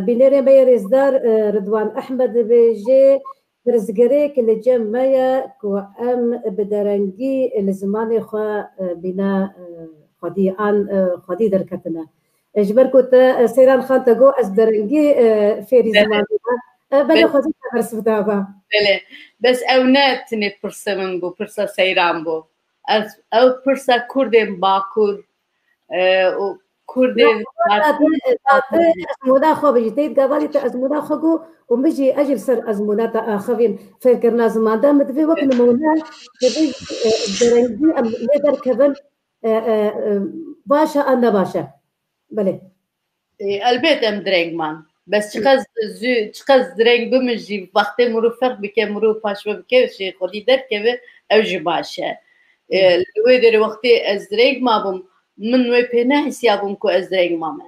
bînerê me yê rêzdar, e, Ridwan Ehmed dibêje, pirsgirêk li cem me ye ku em bi derengî li zimanê xwe, e, bîne, e, xwedî an, e, xwedî derketine. E, ji ber ku te, e, Seyran Xan te got ez derengî, e, fêrî Belê. ziman bûme. E, belê Belê. xwezî te bersivda be. Belê. Bes ew ne tinê pirsa min bû, pirsa Seyran bû. Ez, ew pirsa Kurdên Bakur, e, û Kurdên Bakur. Ezmûna xwe bijî. Teyîd gavalî te ezmûna xwe got û min jî, ez jî li ser ezmûna te axivîm fêrkirina ziman de. Min divê wek nimûne, divê, e, derengî em lê derkevin, e, e, e, baş e an ne baş e. Belê. E, elbet em direng man. Bes çiqas zû, çiqas direng bimin jî, wextê mirov ferq bike, mirov paşve bike, jê xwedî derkeve, ew jî baş e. E, Hı. Li wê derê wextê ez direng mabûm, min wê pê nehisiyabûm ku ez direng mame.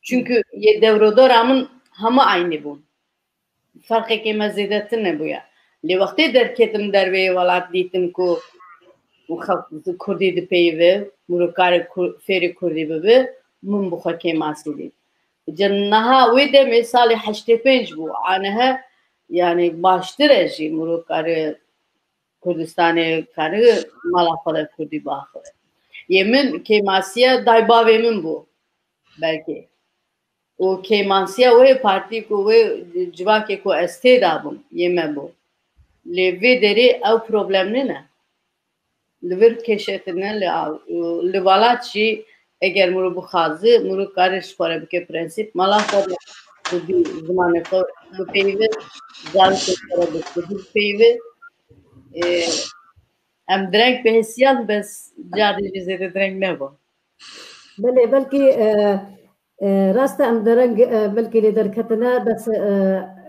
Çünkü yê dewrodora min hema aynî bûn. Ferqekê me zêdetir nebûye. Lê wextê derketim derveyê welat dîtim ku xelk kurdî dipeyive, mirov kare kur-, fêrî kurdî bibe, min bi xwe kêmasî dît. Ca niha wê demê salê heştê pênc bû. Aniha, yani baştir e jî mirov kare Kurdistanê kare mala xwe de kurdî biaxive. Yê min kêmasiya dayî bavê min bû belkî. Û kêmasiya wê partî ku wê civakê ku ez tê de bûm, yê me bû. Lê vê derê ew problem nîne. Li vir kêşe tune li, li welat jî eger mirov bixwaze, mirov kare ji xwe re bike prensîp, mala xwe de kurdî, zimanê xwe bipeyive, zarokê xwe re bi kurdî bipeyive. Ê, em direng bihisiyan, bes carê jî zêde direng nebû. Belê, belkî, e, e, rast e, em dereng, e, belkî lê derketine, bes, e,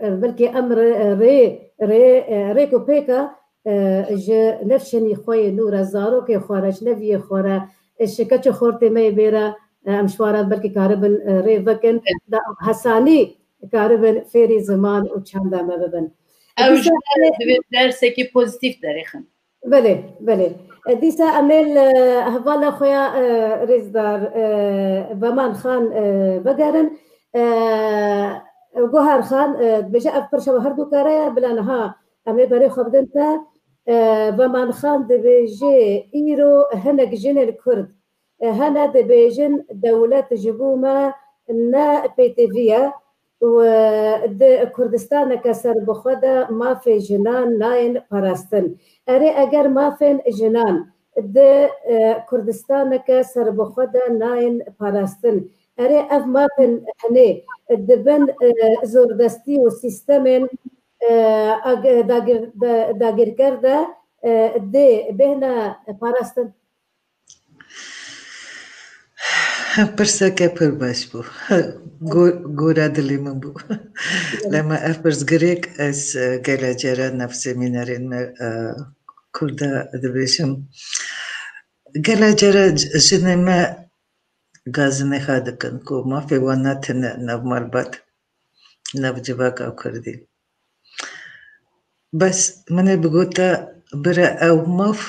e, belkî em rê, rê, rê, e, rêk û pêka, e, ji nefşenî xwe yê nû re, zarokê xwe re, ji neviyê xwe re, e, ji keç û xortê me yê bê re, e, em ji wan re belkî karibin, e, rê vekin, da hesanî karibin fêrî ziman û çanda me bibin. Ew Dîsa ji me divê dersekî pozîtîf derêxin. Belê, belê. E, dîsa em ê li hevala xwe ya, e, rêzdar, e, Veman Xan, e, vegerin. E, Guhar Xan, e, dibêje ev pirsa we her du kare ye, bila niha em ê berê xwe bidin te. E, Veman Xan dibêje, îro hinek jinên Kurd, e, hene dibêjin dewlet ji bo me ne pêtivî ye. Û, e, di Kurdistaneke serbixwe de mafê jinan nayên parastin. Erê, eger mafên jinan di, e, Kurdistaneke serbixwe de nayên parastin, Erê, ev mafên hinê di bin, e, zordestî û sîstemên, e, ag-, dagir-, da-, dagirker de, e, dê bêhne parastin. Pirseke pir baş bû. Go-, gora dilê min bû. Lema ev pirs girêk ez, e, gele cara nav semînerên me, e, Kurda dibêjim. Gele cara c-, jinê me gazinê xwe dikin ku mafê wan ne tine nav malbat, nav civaka Kurdî. Bes min ê bigota bira ew maf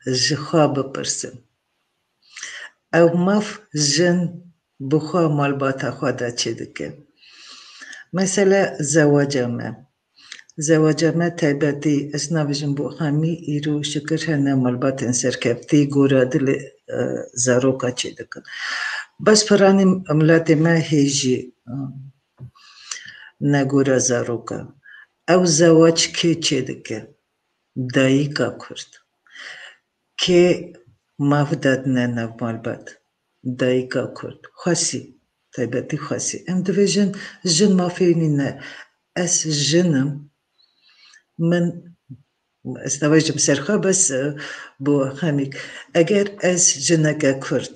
ji xwe bipirsin. Ew maf jin bi xwe malbata xwe de çêdike. Mesele zewaca me. Zewaca me taybetî, ez nabêjim bo hemî, îro şikir hene malbatên serkeftî gora dilê, e, zaroka çêdikin. Bes piranî miletê me hê jî, e, ne gora zaroka. Ew zewac kê çêdike? Dayika Kurd. Kê maf dadine nav malbat? Dayika Kurd. Xwesî, taybetî xwesî. Em dibêjin jin mafê wî nîne. Ez jin im. Min, ez nabêjim ser xwe, bes, e, bo hemîk. Eger ez jineke Kurd,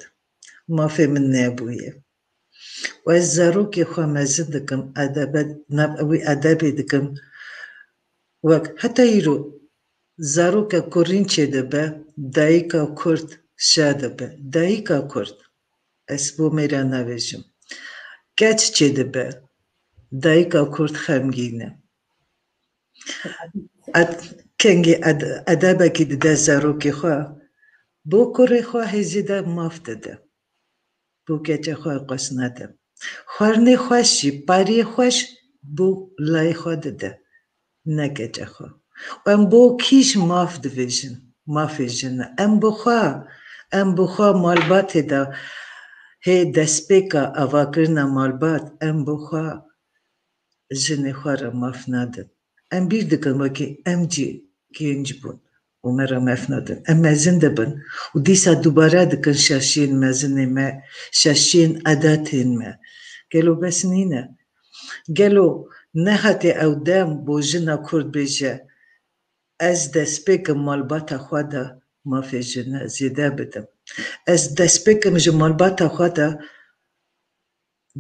mafê min nebûye û ez zarokê xwe mezin dikim, edebe, nav wî edebê dikim, wek heta îro zaroke kurîn çêdibe, dayika Kurd şa dibe. Dayika Kurd, ez bo mêra nabêjim. Keç çêdibe, dayika Kurd xemgîn e. Ed-, kengî ed-, edebekî dide zarokê xwe, bo kurê xwe hêzî de maf dide. Bo keça xwe qas nade. Xwarinê xweş jî, pariyê xweş bo layê xwe dide, ne keça xwe. Em bo kî ji maf dibêjin, mafê jin e. Em bi xwe, em bi xwe malbatê de hê destpêka avakirina malbat, em bi xwe jinê xwe re maf nadin. Em bîr dikin wekî em jî genc bûn û me re maf nadin. Em mezin dibin û dîsa dubare dikin şaşiyên mezinê me, şaşiyên edatên me. Gelo bes nîne? Gelo nehatiye ew dem bo jina Kurd bêje, ez destpêkim malbata xwe de mafê jine zêde bidim. Ez destpêkim ji malbata xwe de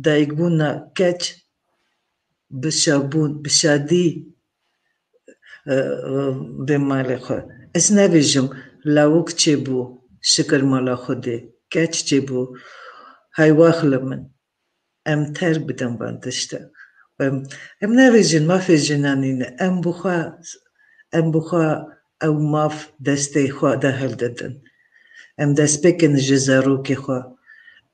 dayikbûna keç bi şabûn, bi şadî, e, e, bê malê xwe. Ez nebêjim lawik çêbû şikir mala Xwedê, keç çêbû, hay wax li min. Em terk bidin van tişta. Em, em nebêjin mafê jinan nîne. Em bi xwe, em bi xwe ew maf destê xwe de hildidin. Em destpêkin ji zarokê xwe.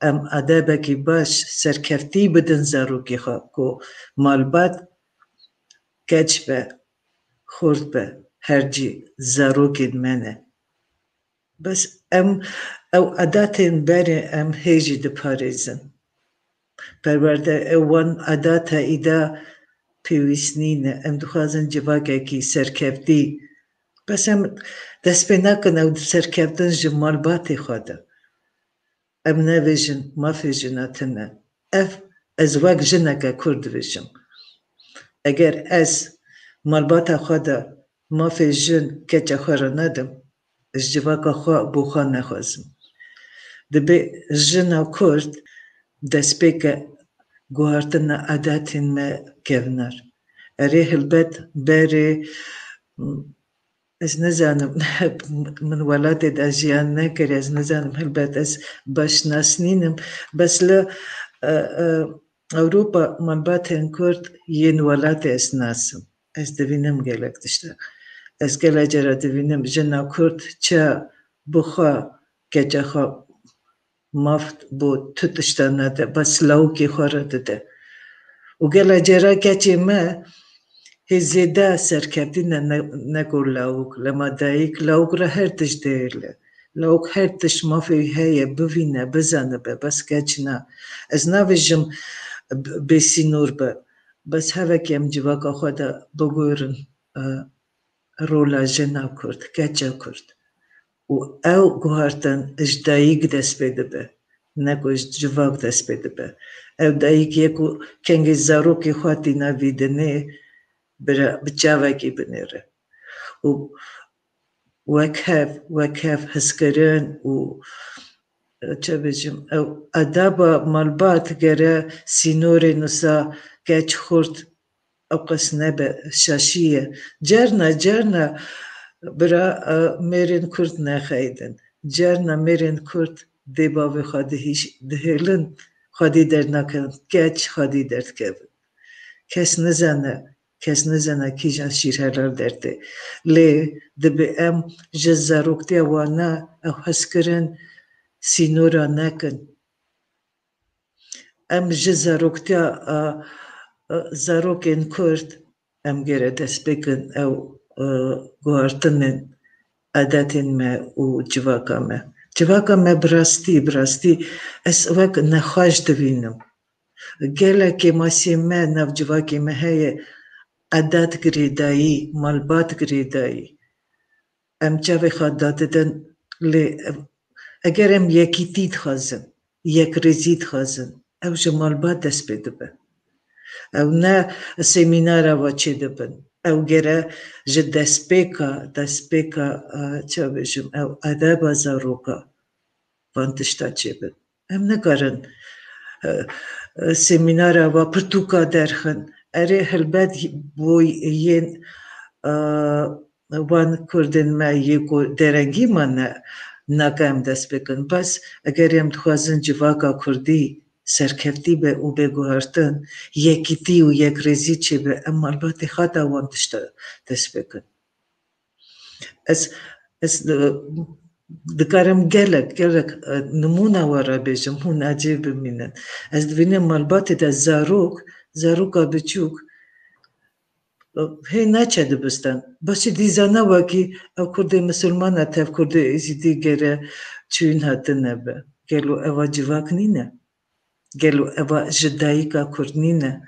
Em edebekî baş, serkeftî bidin zarokê xwe ku malbat keç be, xurt be, her cî zarokên me ne. Bes em ew edatên berê em hê jî diparêzin. Perwerde ew wan edata îda pêwîst nîne. Em dixwazin civakekî serkeftî. Bes em dest pê nakin ew serkeftin ji malbatê xwe de. Em nebêjin mafê jina tune. Ev ez wek jineke Kurd dibêjim. Eger ez malbata xwe de mafê jin keça xwe re nedim, ez civaka xwe bo xwe nexwazim. Dibê jina Kurd destpêke guhartina edatên me kevnar. Erê, hilbet berê, ez nizanim, min welatê de jiyan nekir, ez nizanim, hilbet ez baş nas nînim, bes li, e, e, Ewropa malbatên Kurd yên welatê ez nasim. Ez divînim gelek tişta. Ez gelek cara divînim jina Kurd çi bi xwe keça xwe maf bo tu tişta nade, bes lawikê xwe re dide. Û gelek cara keçê me hê zêde serkevtî ne, ne, ne ku lawik, lema dayik, lawik re her tişt dêr le. Lawik her tişt mafê wî heye, bivîne, bizanibe, bes keç na. Ez navêjim b-, bêsînor be, bes hevekî em civaka xwe de bigurin, e, rola jina Kurd, keça Kurd. Û ew guhartin ji dayik dest pê dibe. ne ku ji civak dest pê dibe. Ew dayik ye ku kengê zarokê xwe tîne vî dinê, bira, bi çavekî binêre. Û wek hev, wek hev hezkirin û, çi bêjim, ew edeba malbat gere sînorên wisa keç xurt ew qas nebe, şaşî ye. Carna, carna bira, e, mêrên Kurd nexeydin. Carna mêrên Kurd dê bavê xwe dihîş-, dihêlin, xwedî derdnakin, keç xwedî derdikevin. Kes nizane, kes nizane kîjan şîrhelal dertê. Lê dibe em ji zaroktiya wana ew hezkirin sînora nekin. Em ji zaroktiya, a, a, zarokên Kurd em gere dest pê kin ew, e, guhartinên edetên me û civaka me. Civaka me bi rastî, bi rastî ez wek nexweş dibînim. Gelek kêmasiyên me nav civakê me heye, edet girêdayî, malbat girêdayî. Em çavê xwe dadidin, lê ev-, eger em yekîtî dixwazin, yekrêzî dixwazin, ew ji malbat dest pê dibe. Ew ne semînara ve çêdibin. Ew gere ji destpêka, destpêka, e, çi bêjim, ew edeba zaroka van tişta çêbin. Em nikarin, e, e, semînara ve pirtûka derxin. Erê, helbet bo yên, e, wan Kurdên me yê ku derengî mane, nake em dest pê kin. Bes eger em dixwazin civaka Kurdî serkeftî be û bê guhertin, yekîtî û yekrêzî çêbe, em malbatê xwe da wan tişta dest pê kin. Ez, ez, e, dikarim gelek, gelek, e, nimûna we re bêjim, hûn ecêb bimînin. Ez dibînim malbatê de zarok, zaroka biçûk, e, hê neçe dibistan. Başî dîzana wekî ew Kurdê misilman e, tev Kurdê Êzîdî gere çûyîn hatine be. Gelo eva civak nîne? Gelo eva ji dayika Kurd nîne?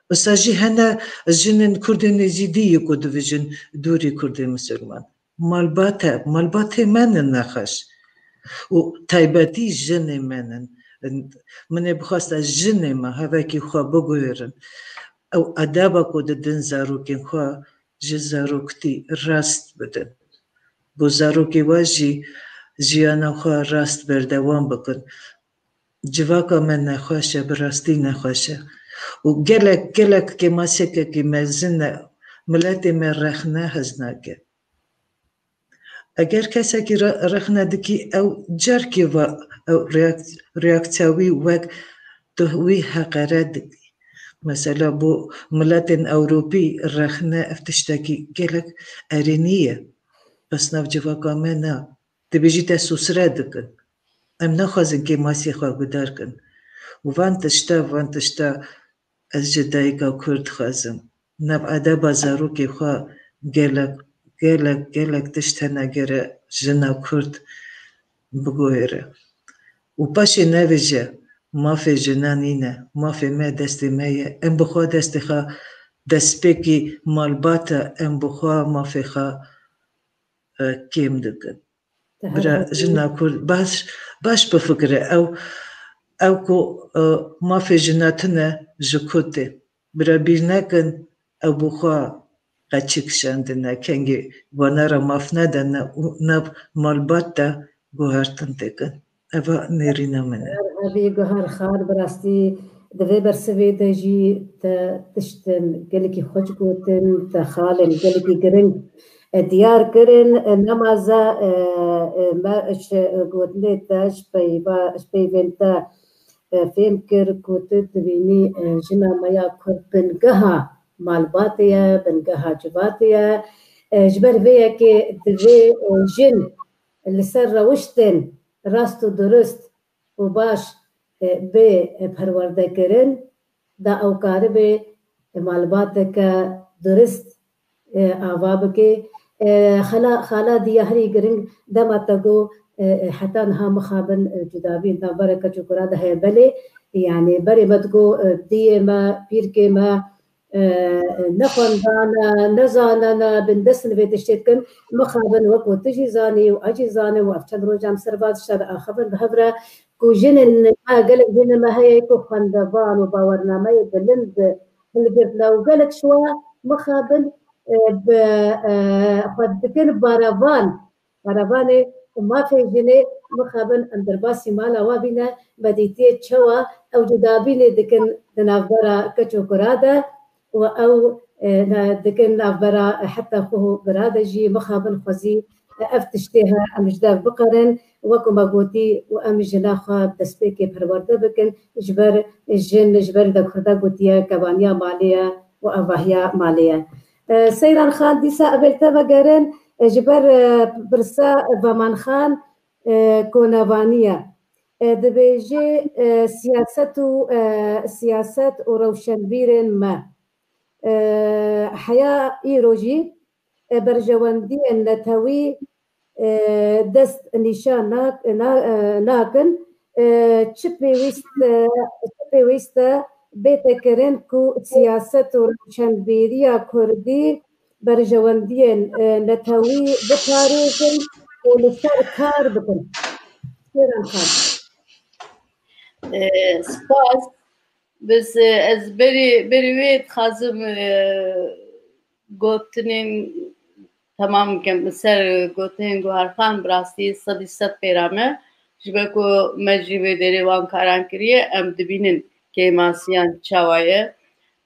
Wisa jî hene jinên Kurdên Êzîdî yê ku dibijin dûrî Kurdê misilman. Malbat e, malbatê me ne nexweş. Û taybetî jinê me nin. Min ê bixwesta jinê me hevekî xwe biguhêrin. Ew edeba ku didin zarokên xwe ji zaroktî rast bidin. Bo zarokê we jî jiyana xwe rast berdewam bikin. Civaka me nexweş e, bi rastî nexweş e. Û gelek, gelek kêmasiyekekî mezin e, miletê me rexne hez nake. Eger kesekî re-, rexne dikî, ew carkê ve, ew reak-, reaksiya wî wek tu wî heqeret dikî. Mesela bo miletên Ewropî rexne ev tiştekî gelek erênî ye. Bes nav civaka me na. Dibêjî te sûsre dikin. Em naxwazin kêmasiyê xwe guhdar kin. Û van tişta, van tişta ez ji dayika Kurd dixwazim. Nav edeba zarokê xwe gelek, gelek, gelek tişt hene gere jina Kurd biguhêre. Û paşê nebêje, mafê jina nîne, mafê me destê me ye. Em bi xwe destê xwe destpêkî malbat e, em bi xwe mafê xwe, e, kêm dikin. Bira, jina Kurd baş, baş bifikire. Ew, ew ku, e, mafê jina tune ji ku tê. Bira bîr nekin, ew bi xwe qeçik şandine, kengê wana re maf nedene û nav malbat de guhertin dikin. Eva nêrîna min e. Her hebî guhar xar, bi rastî di vê bersivê de jî te tiştin gelekî xweş gotin, te xalên gelekî giring, e, diyar kirin. E, nemaze, e, e, me ji gotinê te, ji peyva-, ji peyvên te, e, fêm kir ku tu dibînî, e, jina me ya Kurd bingeha malbatê ye, bingeha civatê ye. E, ji ber vê yekê divê, e, jin li ser rewiştên rast û durist û baş, e, bê, e, perwerdekirin, da ew karibe, e, malbateke durist, e, ava bike. E, xala, xala diya herî giring dema te got, e, e, heta niha mixabin, e, cudabîn, da bereke çukura de heye belê. Yani berê me digot, e, diyê me, pîrkê me, e, ne xwendane, ne zanene, bindestin vê tiştê dikin. Mixabin wek ku tu jî zanî û ez jî zanim û ev çend roja em ser va tişta diaxivin bi hev re. ku jinên me, gelek jinên me heye ku xwendevan û bawernameyê bilind hilgirtine û gelek şiwa mixabin, e, bi, e, xwe dikin barevan, barevanê û mafê jinê mixabin em derbasî mala wa bîne, me dîtiye çawa ew cudabînê dikin di navbera keç û kura de û ew, e, ne, dikin navbera, e, heta xwe û bira de jî mixabin xwezî, e, ev tiştê he em ji dev biqerin, wek ku me gotî û em jina xwe bi destpêkê perwerde bikin, ji ber jin, ji ber de kurda gotiye kevaniya malê ye û avahiya malê ye. E, Seyran Xan, dîsa ev ê li te vegerin, e, ji ber, e, pirsa Veman Xan, e, konevanî ye. E, dibêje, e, siyaset û, e, siyaset û rewşenbîrên me, e, heya îro jî, e, berjewendiyên netewî, e, dest nîşan nak-, na-, e, nakin. E, çi pêwîst, e, çi pêwîst e bête kirin ku siyaset û rewşenbîriya kurdî berjewendiyên, e, netewî biparêzin û li ser kar bikin? Seyran Xan. E, spas. Biz, e, ez berî, berî wê dixwazim, e, gotinên temam bikim. Li ser gotinên Guhar Xan bi rastî sedî sed pêra me. Ji ber ku me jî vê derê wan karan kiriye, em dibînin kêmasiyan çawa ye,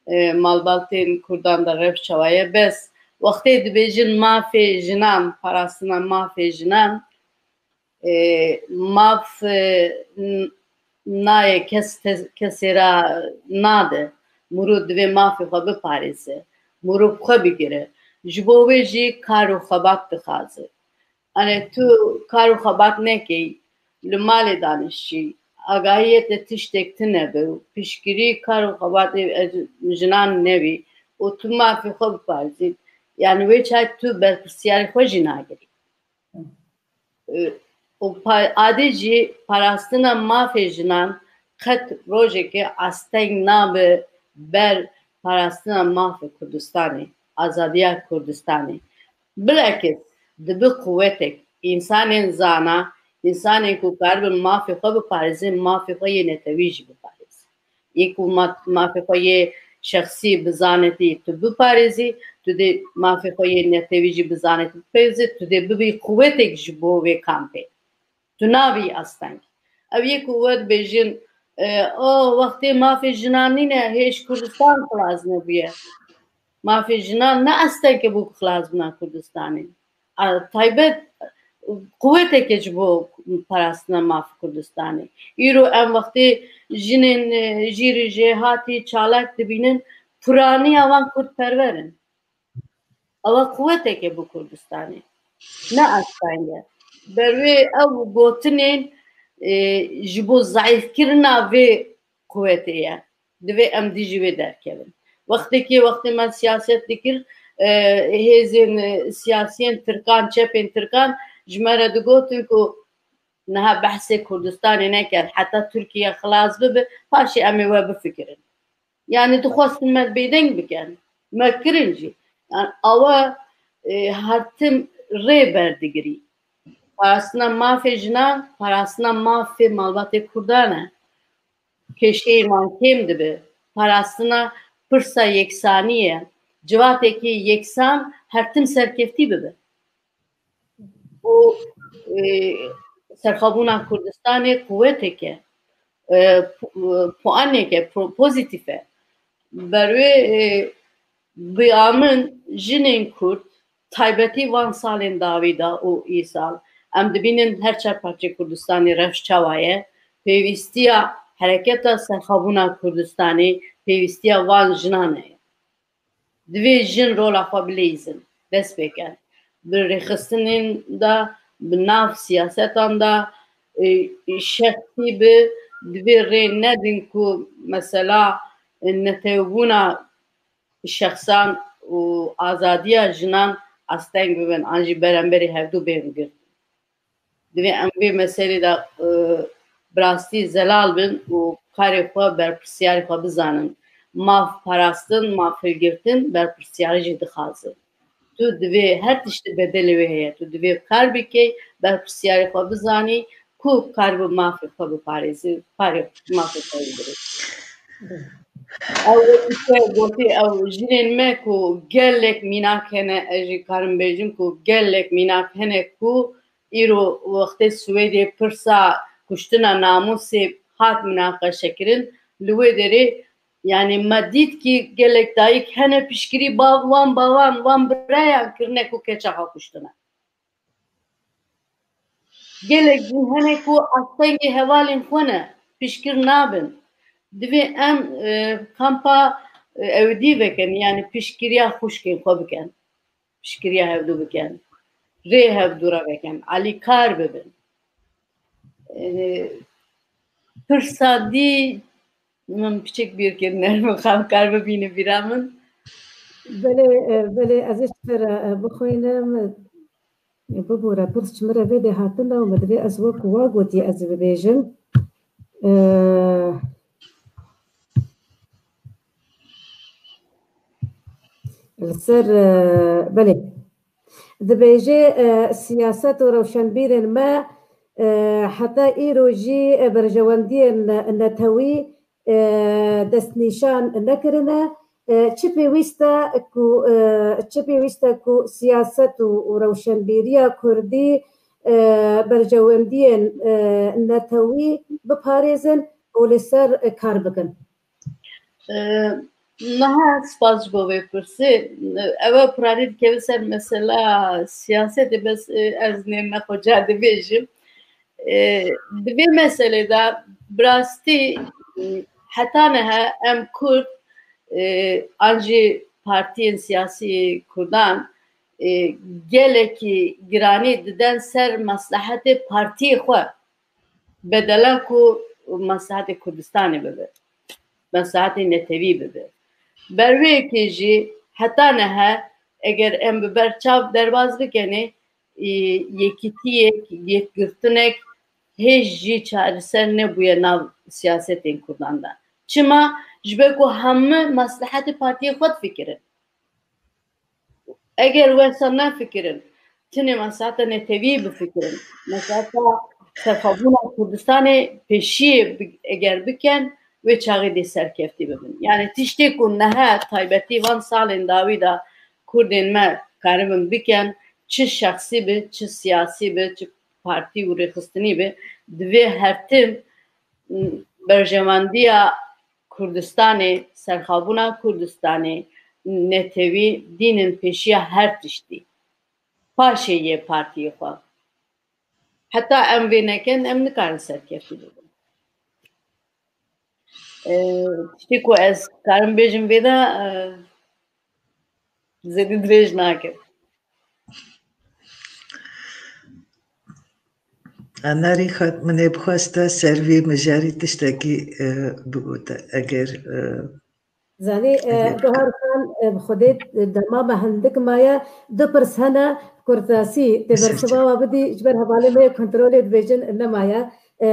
e, malbatên Kurdan de rewş çawa ye. Bes wextê dibêjin mafê jinan, parastina mafê jinan, e, maf, e, n-, nayê kes te-, kesê re nade. Mirov divê mafê xwe biparêze. Mirov xwe bigire. Ji bo wê jî kar û xebat dixwaze. Anê tu kar û xebat nekey, li malê danişî, agahiyê te tiştek tune be û piştgirî kar û xebatê, e, jinan nebî û tu mafê xwe biparêzî. Yani wê çay tu berpirsiyarê xwe jî nagirî. E, û pa-, adê jî parastina mafê jinan qet rojekê asteng nabe ber parastina mafê Kurdistanê, azadiya Kurdistanê. Bilakis dibi quwetek, însanên zana, însanên ku karibin mafê xwe biparêzin, mafê xwe yê netewî jî biparêzin. Yê ku ma-, mafê xwe yê şexsî bi zanetî tu biparêzî, tu dê mafê xwe yê netewî jî bi zanetî biparêzî, tu dê bibî quwetek ji bo vê kampê. Tu nabî asteng. Ev yê ku we dibêjin, e, o wextê mafê jinan nîne, hêj Kurdistan xilas nebûye. Mafê jinan ne astengke bû ku xilasbûna Kurdistanê. A, taybet quweteke ji bo parastina mafê Kurdistanê. Îro em wextê jinên, e, jîr û jêhatî çalak dibînin, piraniya wan kurdperwer in. Ewa quweteke bo Kurdistanê. Ne asteng e. Ber wê ew gotinên, e, ji bo zeîfkirina vê quwetê ye. Divê em dijî wê derkevin. Wextekê, wextê me siyaset dikir, e, hêzên, e, siyasiyên Tirkan, çepên Tirkan ji me re digotin ku niha behsê Kurdistanê neker, heta Tirkiye xilas bibe, paşê em ê we bifikirin. Yani dixwestin me bêdeng bikin. Me kirin jî. Yani awa, e, her tim rê berdigirî. Parastina mafê jinan, parastina mafê malbatê Kurdan e. Kêşeyên wan kêm dibe. Parastina pirsa yeksanî ye. Civatekî yeksan her tim serkeftî bibe. Û, e, serxwebûna Kurdistanê quweteke, e, pu-, e, puaneke pro-, pozîtîf e. Ber wê, e, bi ya min jinên Kurd, taybetî van salên dawî de û îsal, em dibînin her çar parçeyê Kurdistanê rewş çawa ye, pêwîstiya hereketa serxwebûna Kurdistanê, pêwîstiya van jinan e. Divê jin rola xwe bileyzin, dest pê kin. Bi rêxistinên de, bi nav siyasetan de, e, şexsî bi, divê rê nedin ku mesela, e, netewbûna şexsan û azadiya jinan asteng bibin, an jî beramberî hevdu bên girtin. Divê em vê meselê de, e, bi rastî zelal bin û karê xwe, berpirsiyarê xwe bizanin. Maf parastin, maf hilgirtin, berpirsiyarî jî dixwaze. Tu divê her tiştî bedelê wê heye. Tu divê kar bikey, berpirsiyarê xwe bizanî, ku karibe mafê xwe biparêze, parê mafê xwe bigire. Ew wekî te gotî, ew jinên me ku gelek mînak hene, ez jî karim bêjim ku gelek mînak hene ku îro wextê Swêdê pirsa kuştina namûsê hat minaqeşekirin, li wê derê, yanî me dît kî gelek dayik hene piştgirî ba-, wan bavan, wan birayan kirine ku keça xwe kuştine. Gelek jî hene ku astengê hevalên xwe ne, piştgir nabin. Divê em, e, kampa, e, ewidî vekin, yanî piştgiriya xwişkên xwe bikin. Piştgiriya hevdû bikin. Rê hevdû re vekin. Alîkar bibin. E, pirsa dî min piçek bîr kirine, min xemkar bibîne bîra min. Belê, e, belê, ez ê ji te re, e, bixwînim. E, bibûre, pirs ji min re vê dê hatin û min divê ez wek wa gotî ez ê bibêjim. E, li ser, e, belê. Dibêje, e, siyaset û rewşenbîrên me, e, heta îro jî, e, berjewendiyên netewî, e, destnîşan nekirine. E, çi pêwîst e ku, e, çi pêwîst e ku siyaset û, û rewşenbîriya kurdî, e, berjewendiyên, e, netewî biparêzin û li ser, e, kar bikin? E, niha spas ji bo vê pirsê. Ew e piraniya dikeve ser mesela siyasetê, bes, e, ez nê me xwe ca dibêjim. E, di vê meselê de bi rastî, e, heta niha em Kurd, e, an jî partiyên siyasî Kurdan, e, gelekî giranî diden ser meslehetê partiyê xwe. Bedela ku meslehetê Kurdistanê bibe, meslehetê netewî bibe. Ber wê yekê jî heta niha eger em bi ber çav derbas bikenê, e, yekîtiyek, yekgirtinek hêj jî çareser nebûye nav siyasetên Kurdan de. Çima? Ji ber ku hemû meslehetê partiyê xwe difikirin. Eger wesa nefikirin, tenê mesleheta netewî bifikirin, mesleheta serxwebûna Kurdistanê pêşiyê bi-, eger bikin, wê çaxê dê serkeftî bibin. Yani tiştê ku niha taybetî van salên dawî de Kurdên me karibin bikin, çi şexsî bi, çi siyasî bi, çi partî û rêxistinî bi, divê her tim, m, berjewendiya Kurdistanê, serxwebûna Kurdistanê, netewî dînin pêşiya her tiştî. Paşê yê partiyê xwe. Heta em vê nekin, em nikarin serkeftî bibin. E, tiştê ku ez karim bêjim vê de, e, zêdî dirêj nakim. Narî xat, min ê bixwesta ser vî mijarî tiştekî, e, bigote. Eger, e, Zanî, e, eger Guhar Xan, e, bi Xwedê, e, dema me hindik maye, du pirs hene, kurtasî, tê bersiva wa bidî, ji ber hevalê me yê kontrolê dibêjin nemaye. E,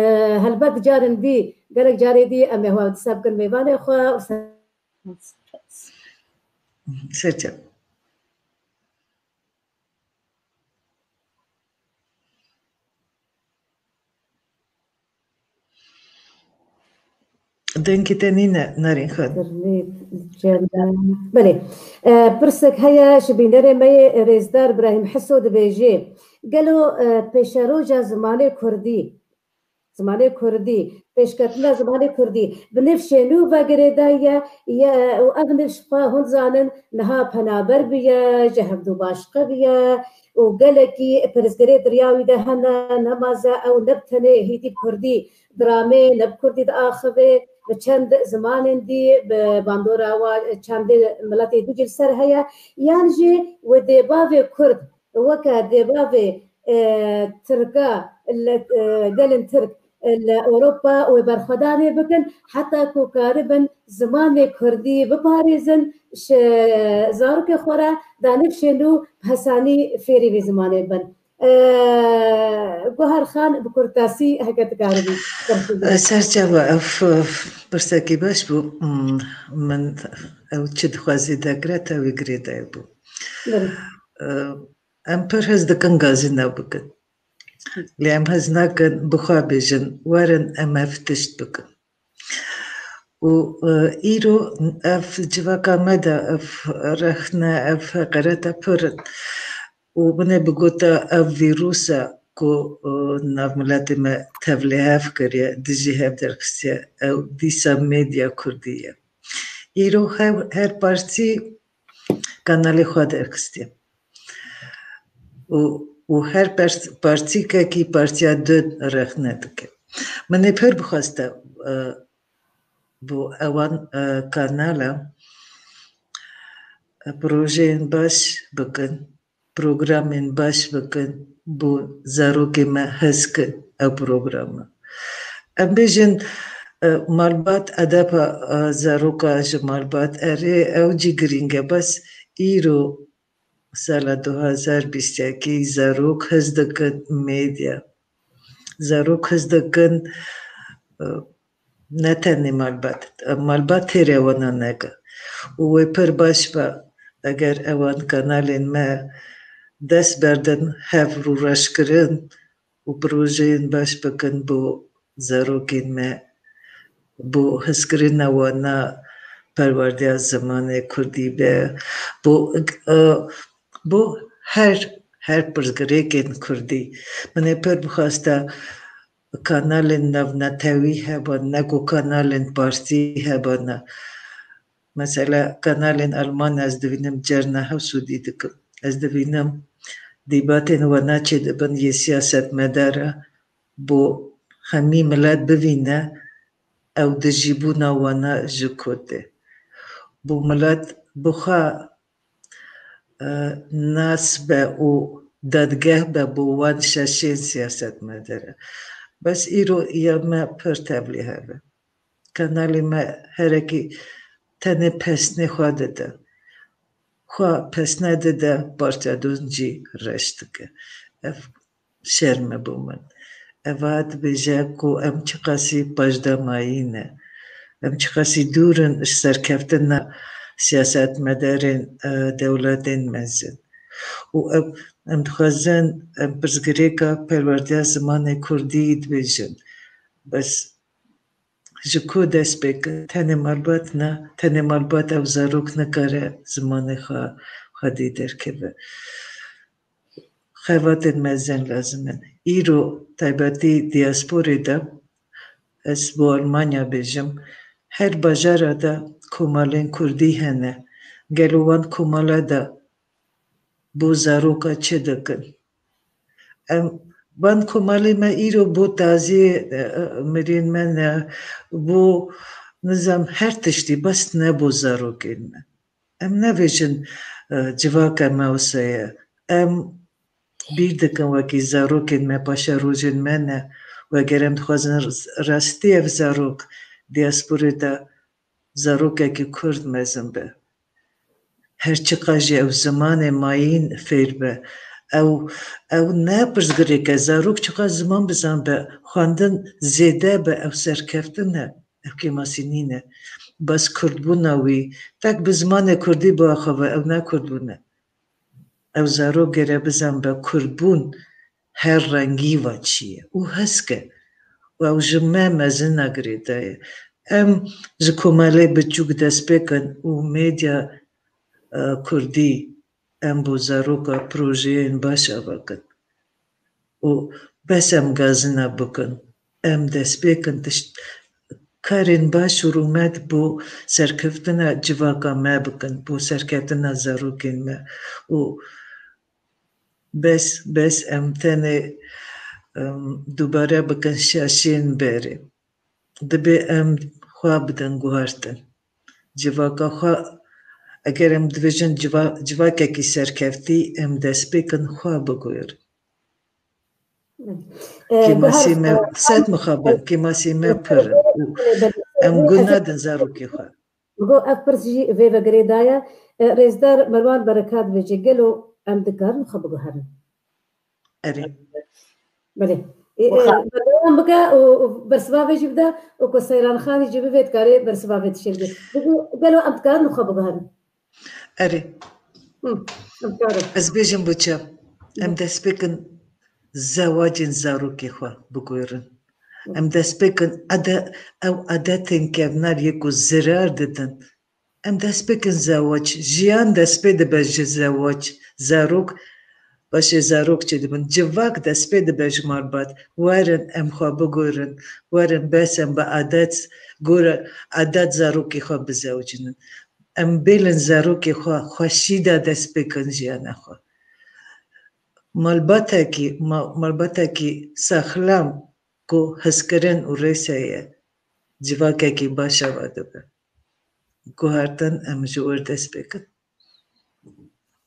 helbet carin dî, gelek carê dî em ê hewa disa bikin mêvanê xwe û ser Serçe. Dengê te nîne, Narîn Xan. Belê. E, pirsek heye ji bînerê me yê rêzdar Birahîm Hiso dibêjê, gelo, e, pêşeroja zimanê kurdî, zimanê kurdî, pêşketina zimanê kurdî bi nifşê nû ve girêdaye, ye, û ev nifş xwe hûn zanin niha penaber bûye, ji hevdû başqe bûye û gelekî pirsgirêk di riya wî de hene, nema ze ew ne bi tenê hêdî bi kurdî diramê, ne bi kurdî diaxivê, bi çend zimanên dî, bi bandora wa çendê miletê dî jî li ser heye, yan jî wê dêbavê kurd weke dêbavê, e, tirka li, e, gelên tirk, e, li Ewropa wê berxwedanê bikin, heta ku karibin zimanê kurdî biparêzin, ji zarokê xwe re danifşên û bi hesanî fêrî vê zimanê bin. E, Guhar Xan, bi kurtasî heke dikaribî. Serçava, ev, ev pirsekî baş bû. Hmm, min ew çi dixwazî dekire, te wî girêdayî bû. Belê. E, Em pir hez dikin gazî ne bikin. Lê em hez nakin bi xwe bêjin, werin em ev tişt bikin. Û, e, îro ev civaka me de ev rexne, ev heqereta pir in. Û min ê bigota ev vîrus e ku, e, nav miletê me tevlîhev kiriye, dijî hev derxistiye, ew dîsa medya kurdî ye. Îro her, her partî kanalê xwe derxistiye. Û, û her pers-, partîkekî partiya din rexne dike. Min ê pir bixweste, e, bo ewan, e, kanala, e, projeyên baş bikin, programên baş bikin, bo zarokê me hez kin ew programa. Em bêjin, e, malbat, edeba, e, zaroka ji malbat, erê, ew jî girîng e, bes îro sala du hazar bîst yekî zarok hez dikin medya. Zarok hez dikin, e, ne tenê malbat, e, malbat têrê wana neke. Û wê pir baş be, eger ewan kanalên me dest berdin hev rûreşkirin û projeyên baş bikin bo zarokên me, bo hezkirina wana perwerdeya zimanê kurdî be, bo, e, bo her, her pirsgirêkên kurdî. Min ê pir bixwesta kanalên navnetewî hebin, ne ku kanalên partî hebin. Mesela kanalên Alman ez dibînim cerna hew sûdî dikim. Ez dibînim dîbatên wana çêdibin yê siyasetmedara bo hemî milet bivîne ew dijîbûna wana ji ku tê. Bo milet bi xwe, e, nas be û dadgeh be bo wan şaşiyên siyasetmedara. Bes îro ya me pir tevlîhev e. Kanalê me herekî tenê pesnê xwe dide. Xwe pesne dide, parça din jî reş dike. Ev şerm e bo min. Eva dibêje ku em çiqasî paşdamayî ne. Em çiqasî dûr in ji serkeftina siyasetmedarên, e, dewletên mezin. Û ev, em dixwazin, em pirsgirêka perwerdeya zimanê kurdî dibêjin. Bes ji ku dest pê kir? Tenê malbat ne, tenê malbat ew zarok nikare zimanê xwe, xwedî derkeve. Xebatên mezin lazim in. Îro taybetî diasporê de, ez bo Almanya bêjim, her bajara de komalên kurdî hene. Gelo wan komala de bo zaroka çi dikin? Em, van komalê me îro bo taziyê, e, e, mirên me ne, bo nizam her tiştî, bes ne bo zarokên me. Em nebêjin, e, civaka me wisa ye. Em bîr dikin wekî zarokên me, paşerojên me ne. Û eger em dixwazin rastî ev zarok diasporê de zarokekî kurd mezin be, her çiqas jî ew zimanê mayîn fêr be, ew, ew ne pirsgirêk e, zarok çiqas ziman bizan be, xwendin zêde be, ew serkeftin e, ew kêmasî nîne. Bes kurdbûna wî, tek bi zimanê kurdî biaxive, ew ne kurdbûn e. Ew zarok gere bizan be kurdbûn her rengî va çi ye û hez ke. Û ew ji me mezina girêdaye. Em ji komelê biçûk dest pê kin û medya, e, kurdî em bo zaroka projeyên baş ava kin. Û bes em gazina bikin. Em dest pê kin tişt, karên baş û rûmet bo serkeftina civaka me bikin, bo serkeftina zarokên me. Û bes, bes em tenê, em, dubare bikin şaşiyên berê. Dibê em xwe bidin guhertin. Civaka xwe, eger em dibêjin civa-, civakekî serkeftî, em dest pê kin xwe biguherin. E, kêmasî me, e, sed mixabin, kêmasî me pir in û em gun nadin zarokê xwe. Go ev pirs jî vê ve girêdaye. E, Rêzdar Merwan Berekat bêje, gelo em dikarin xwe biguherin? Erê. Belê. E, e, berdewam bike û, û bersiva vê jî bide û ku Seyran Xanî jî bivê dikarê bersiva vê tişê bide. Bêje, gelo em dikarin xwe biguherin? Erê. Hı, em dikarin. Ez bêjim bo çi. Em dest pê kin zewacên zarokê xwe bigurin. Em dest pê kin ede-, ew edetên kevner yê ku zirar didin. Em dest pê kin zewac, jiyan dest pê dibe ji zewac, zarok, paşê zarok çêdibin. Civak dest pê dibe ji malbat. Werin em xwe bigurin, werin bes em bi adet, gore adet zarokê xwe bizewicînin. Em bêlin zarokê xwe xweşî de dest pê kin jiyana xwe. Malbatekî, ma-, malbatekî saxlem ku hizkirin û rês heye, civakekî baş ava dibe. Guhertin em ji wir dest pê kin.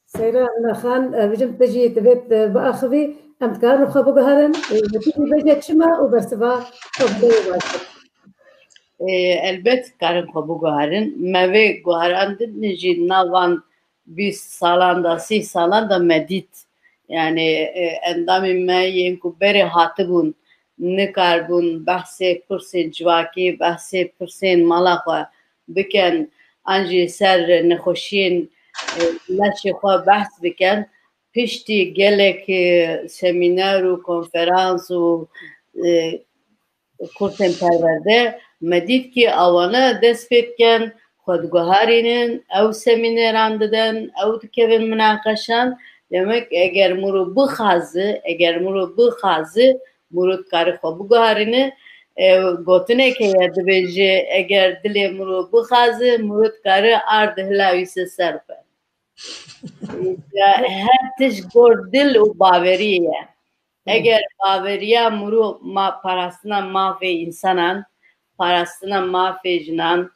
Seyran Xan, e, bijim tu jî divêt, e, biaxivî, em dikarin xwe biguherin, e, yekî jî bêje çima û bersiva xwe bideyê baş. Ê, elbet karin xwe biguherin. Me vê guherandin jî nav van bîst salan de, sî salan de me dît. Yani, e, endamên me yên ku berê hatibûn, nikarbûn behsê pirsên civakî, behsê pirsên mala xwe bikin, an jî ser nexweşiyên, e, leşê xwe behs bikin. Piştî gelek, e, semîner û konferans û, e, kursên perwerde, me dît kî awana dest pê dikin, xwe diguherînin, ew semîneran didin, ew dikevin minaqeşan. Demek eger miro bixwazi, eger miro bixwazi, miro dikare xwe biguherîne. E, gotinek heye dibêje, eger dilê miro bixwazi, miro dikare ard hilawîse ser xwe. Ya, her tişt gor dil û baweriyê ye. Eger baweriya miro ma-, parastina mafê însanan, parastina mafê jinan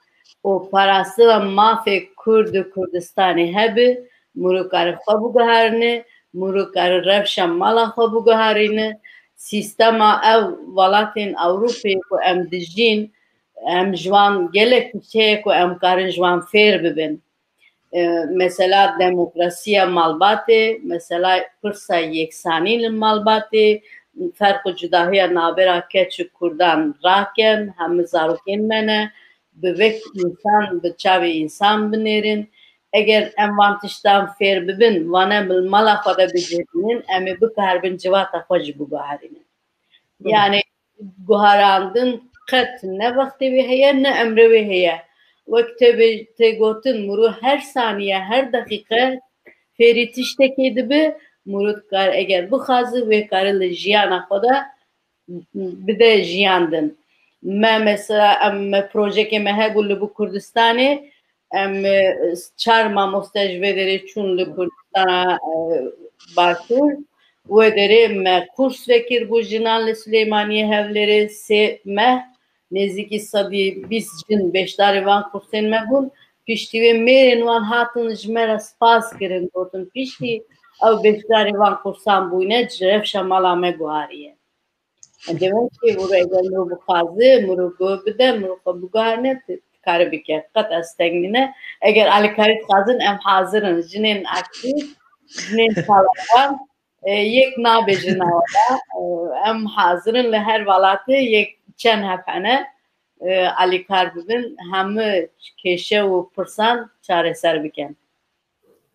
û parastina mafê Kurd û Kurdistanê hebe, miro kare xwe biguherîne, miro kare rewşa mala xwe biguherîne. Sîstema ew welatên Ewropê ku em dijîn, em ji wan gelek tişt heye ku em karin ji wan fêr bibin. E, mesela demokrasiya malbatê, mesela pirsa yeksanî li malbatê, ferq û cudahiya navbera keç û kurdan rakin, hemî zarokên me ne, bi wek însan, bi çavê însan binêrin. Eger em van tiştan fêr bibin, wane bi mala xwe de bicihbînin, em ê bikaribin civata xwe jî biguherînin. Yani, guherandin qet ne wextê wê heye, ne emrê wê heye. Wek tê bê-, tê gotin, miro her saniye, her deqîqe fêrî tiştekê dibe, miro dikar, eger bixwaze, wê kare li jiyana xwe de bide jiyandin. Me mesela, em, me projekê me hebû li bo Kurdistanê, em, e, çar mamoste ji vê derê çûn li Kurdistana, e, Başûr. Wê derê me kurs vekir bo jinan li Silêmaniyê, Hewlêrê sê meh, nêzîkî sedî bîst jin beşdarê van kursên me bûn. Piştî wê mêrên wan hatin ji me re spas kirin, gotin, piştî ew beşdarê van kursan bûyne, ji rewşa mala me guhariye. Demek ki miro eger miro bixwaze, miro guh bide, miro xwe biguherîne, dikare bike. Qet ez teng nîne. Eger alîkarî dixwazin, em hazir in. Jinên aktîf, jinên çalakan, e, yek nabêjin awa da. E, em hazir in li her welatê yek çend heb hene, e, alîkar bibin, hemû kêşe û pirsan çareser bikin.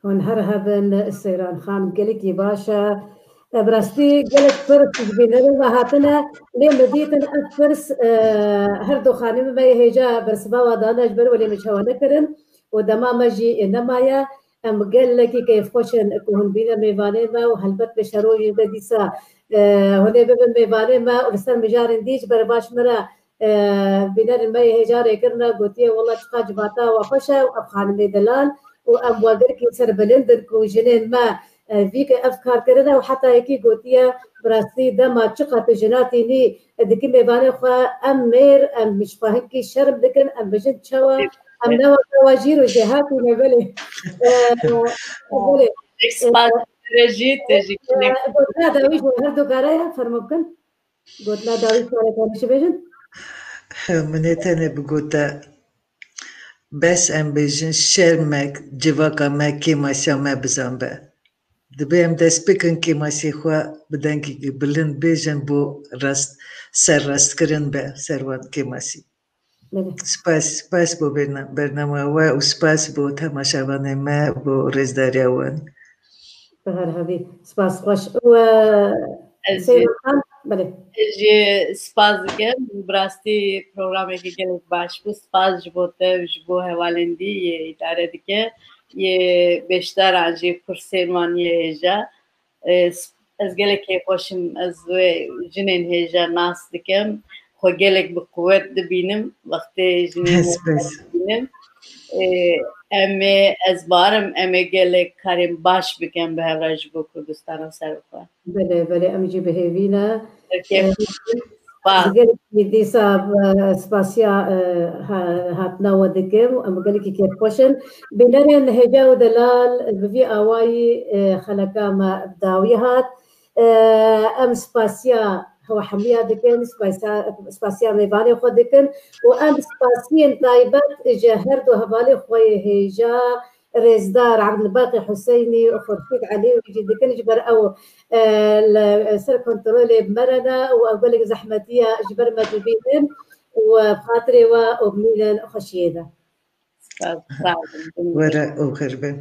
Hûn her hebin, Seyran Xan, gelekî baş e. E, bi rastî gelek pirs ji bînerên me hatine, lê me dîtin ev pirs, e, her du xanimê me yê hêja bersiva wan dane ji ber welê min çawa nekirin û dema me jî, e, nemaye. Em gelekî keyfxweş in ku hûn bîne mêvanê me û helbet li şerojê de dîsa, e, hûn ê bibin mêvanê me û li ser mijarên dî ji ber baş me re e, bînerên me yê hêja rê kirine, gotiye, "Wela çiqas civata we xweş e û ev xanimê delal û em we gelkî serbilind in ku jinên me, e, vî ke ev kar kirine." Û heta yekî gotiye, "Bi rastî dema çiqas tu jina tînî, e, dikî mêvanê xwe, em mêr, em ji xwe hinkî şerm dikin, em bijin çawa, em ne weke we jîr û jêhatî ne belê." E, belê. Spas, e, jî, te jî, e, gotina dawî ji her du kare ye, fermo bikin. Gotina dawî karê karî çi bêjin? Min ê tenê bigota, bes em bêjin şermek civaka me, kêmasiya me bizan be. Dibe em dest bikin kêmasiyê xwe bi dengekî bilind bêjin bo rast, serrastkirin be ser wan kêmasî. Belê. Spas, spas bo berna-, bernama we û spas bo temaşevanê me, bo rêzdariya wan. Bi her hebî. Spas xweş. Û, e, Ez jî, ez jî spas dikim. Bi rastî programekî gelek baş bû. Spas ji bo te, ji bo hevalên dî yê îdare dike. Yê beşdaran jî kursên wan yê hêja. Ez gelek kêfxweş im. Ez wê jinên hêja nas dikim. Xwe gelek bi quwet dibînim. Wextê jinên hêja dibînim, em ê, ez barim, em ê gelek karên baş bikin bi hev re ji bo Kurdistana ser xwe. Belê, belê, em jî bi hêvî ne. Gelekî dîsa spasiya hatina we dikim. Em gelekî kêfxweş in. Bînerên hêja û delal, bi vî awayî xeleka me bi dawî hat. Em spasiya hewe hemiya dikin, spasiya mêvanê xwe dikin û em spasiyên taybet ji her du hevalê xwe yê hêja, rêzdar Ebdulbaqî Huseynî û Xurşîd Elî jî dikin, ji ber ew li ser kontrolê bi me re ne û ew gelek zehmetiya ji ber me dibînin û bi xatirê we û bimînin xweşiyê de. Were û xêr be.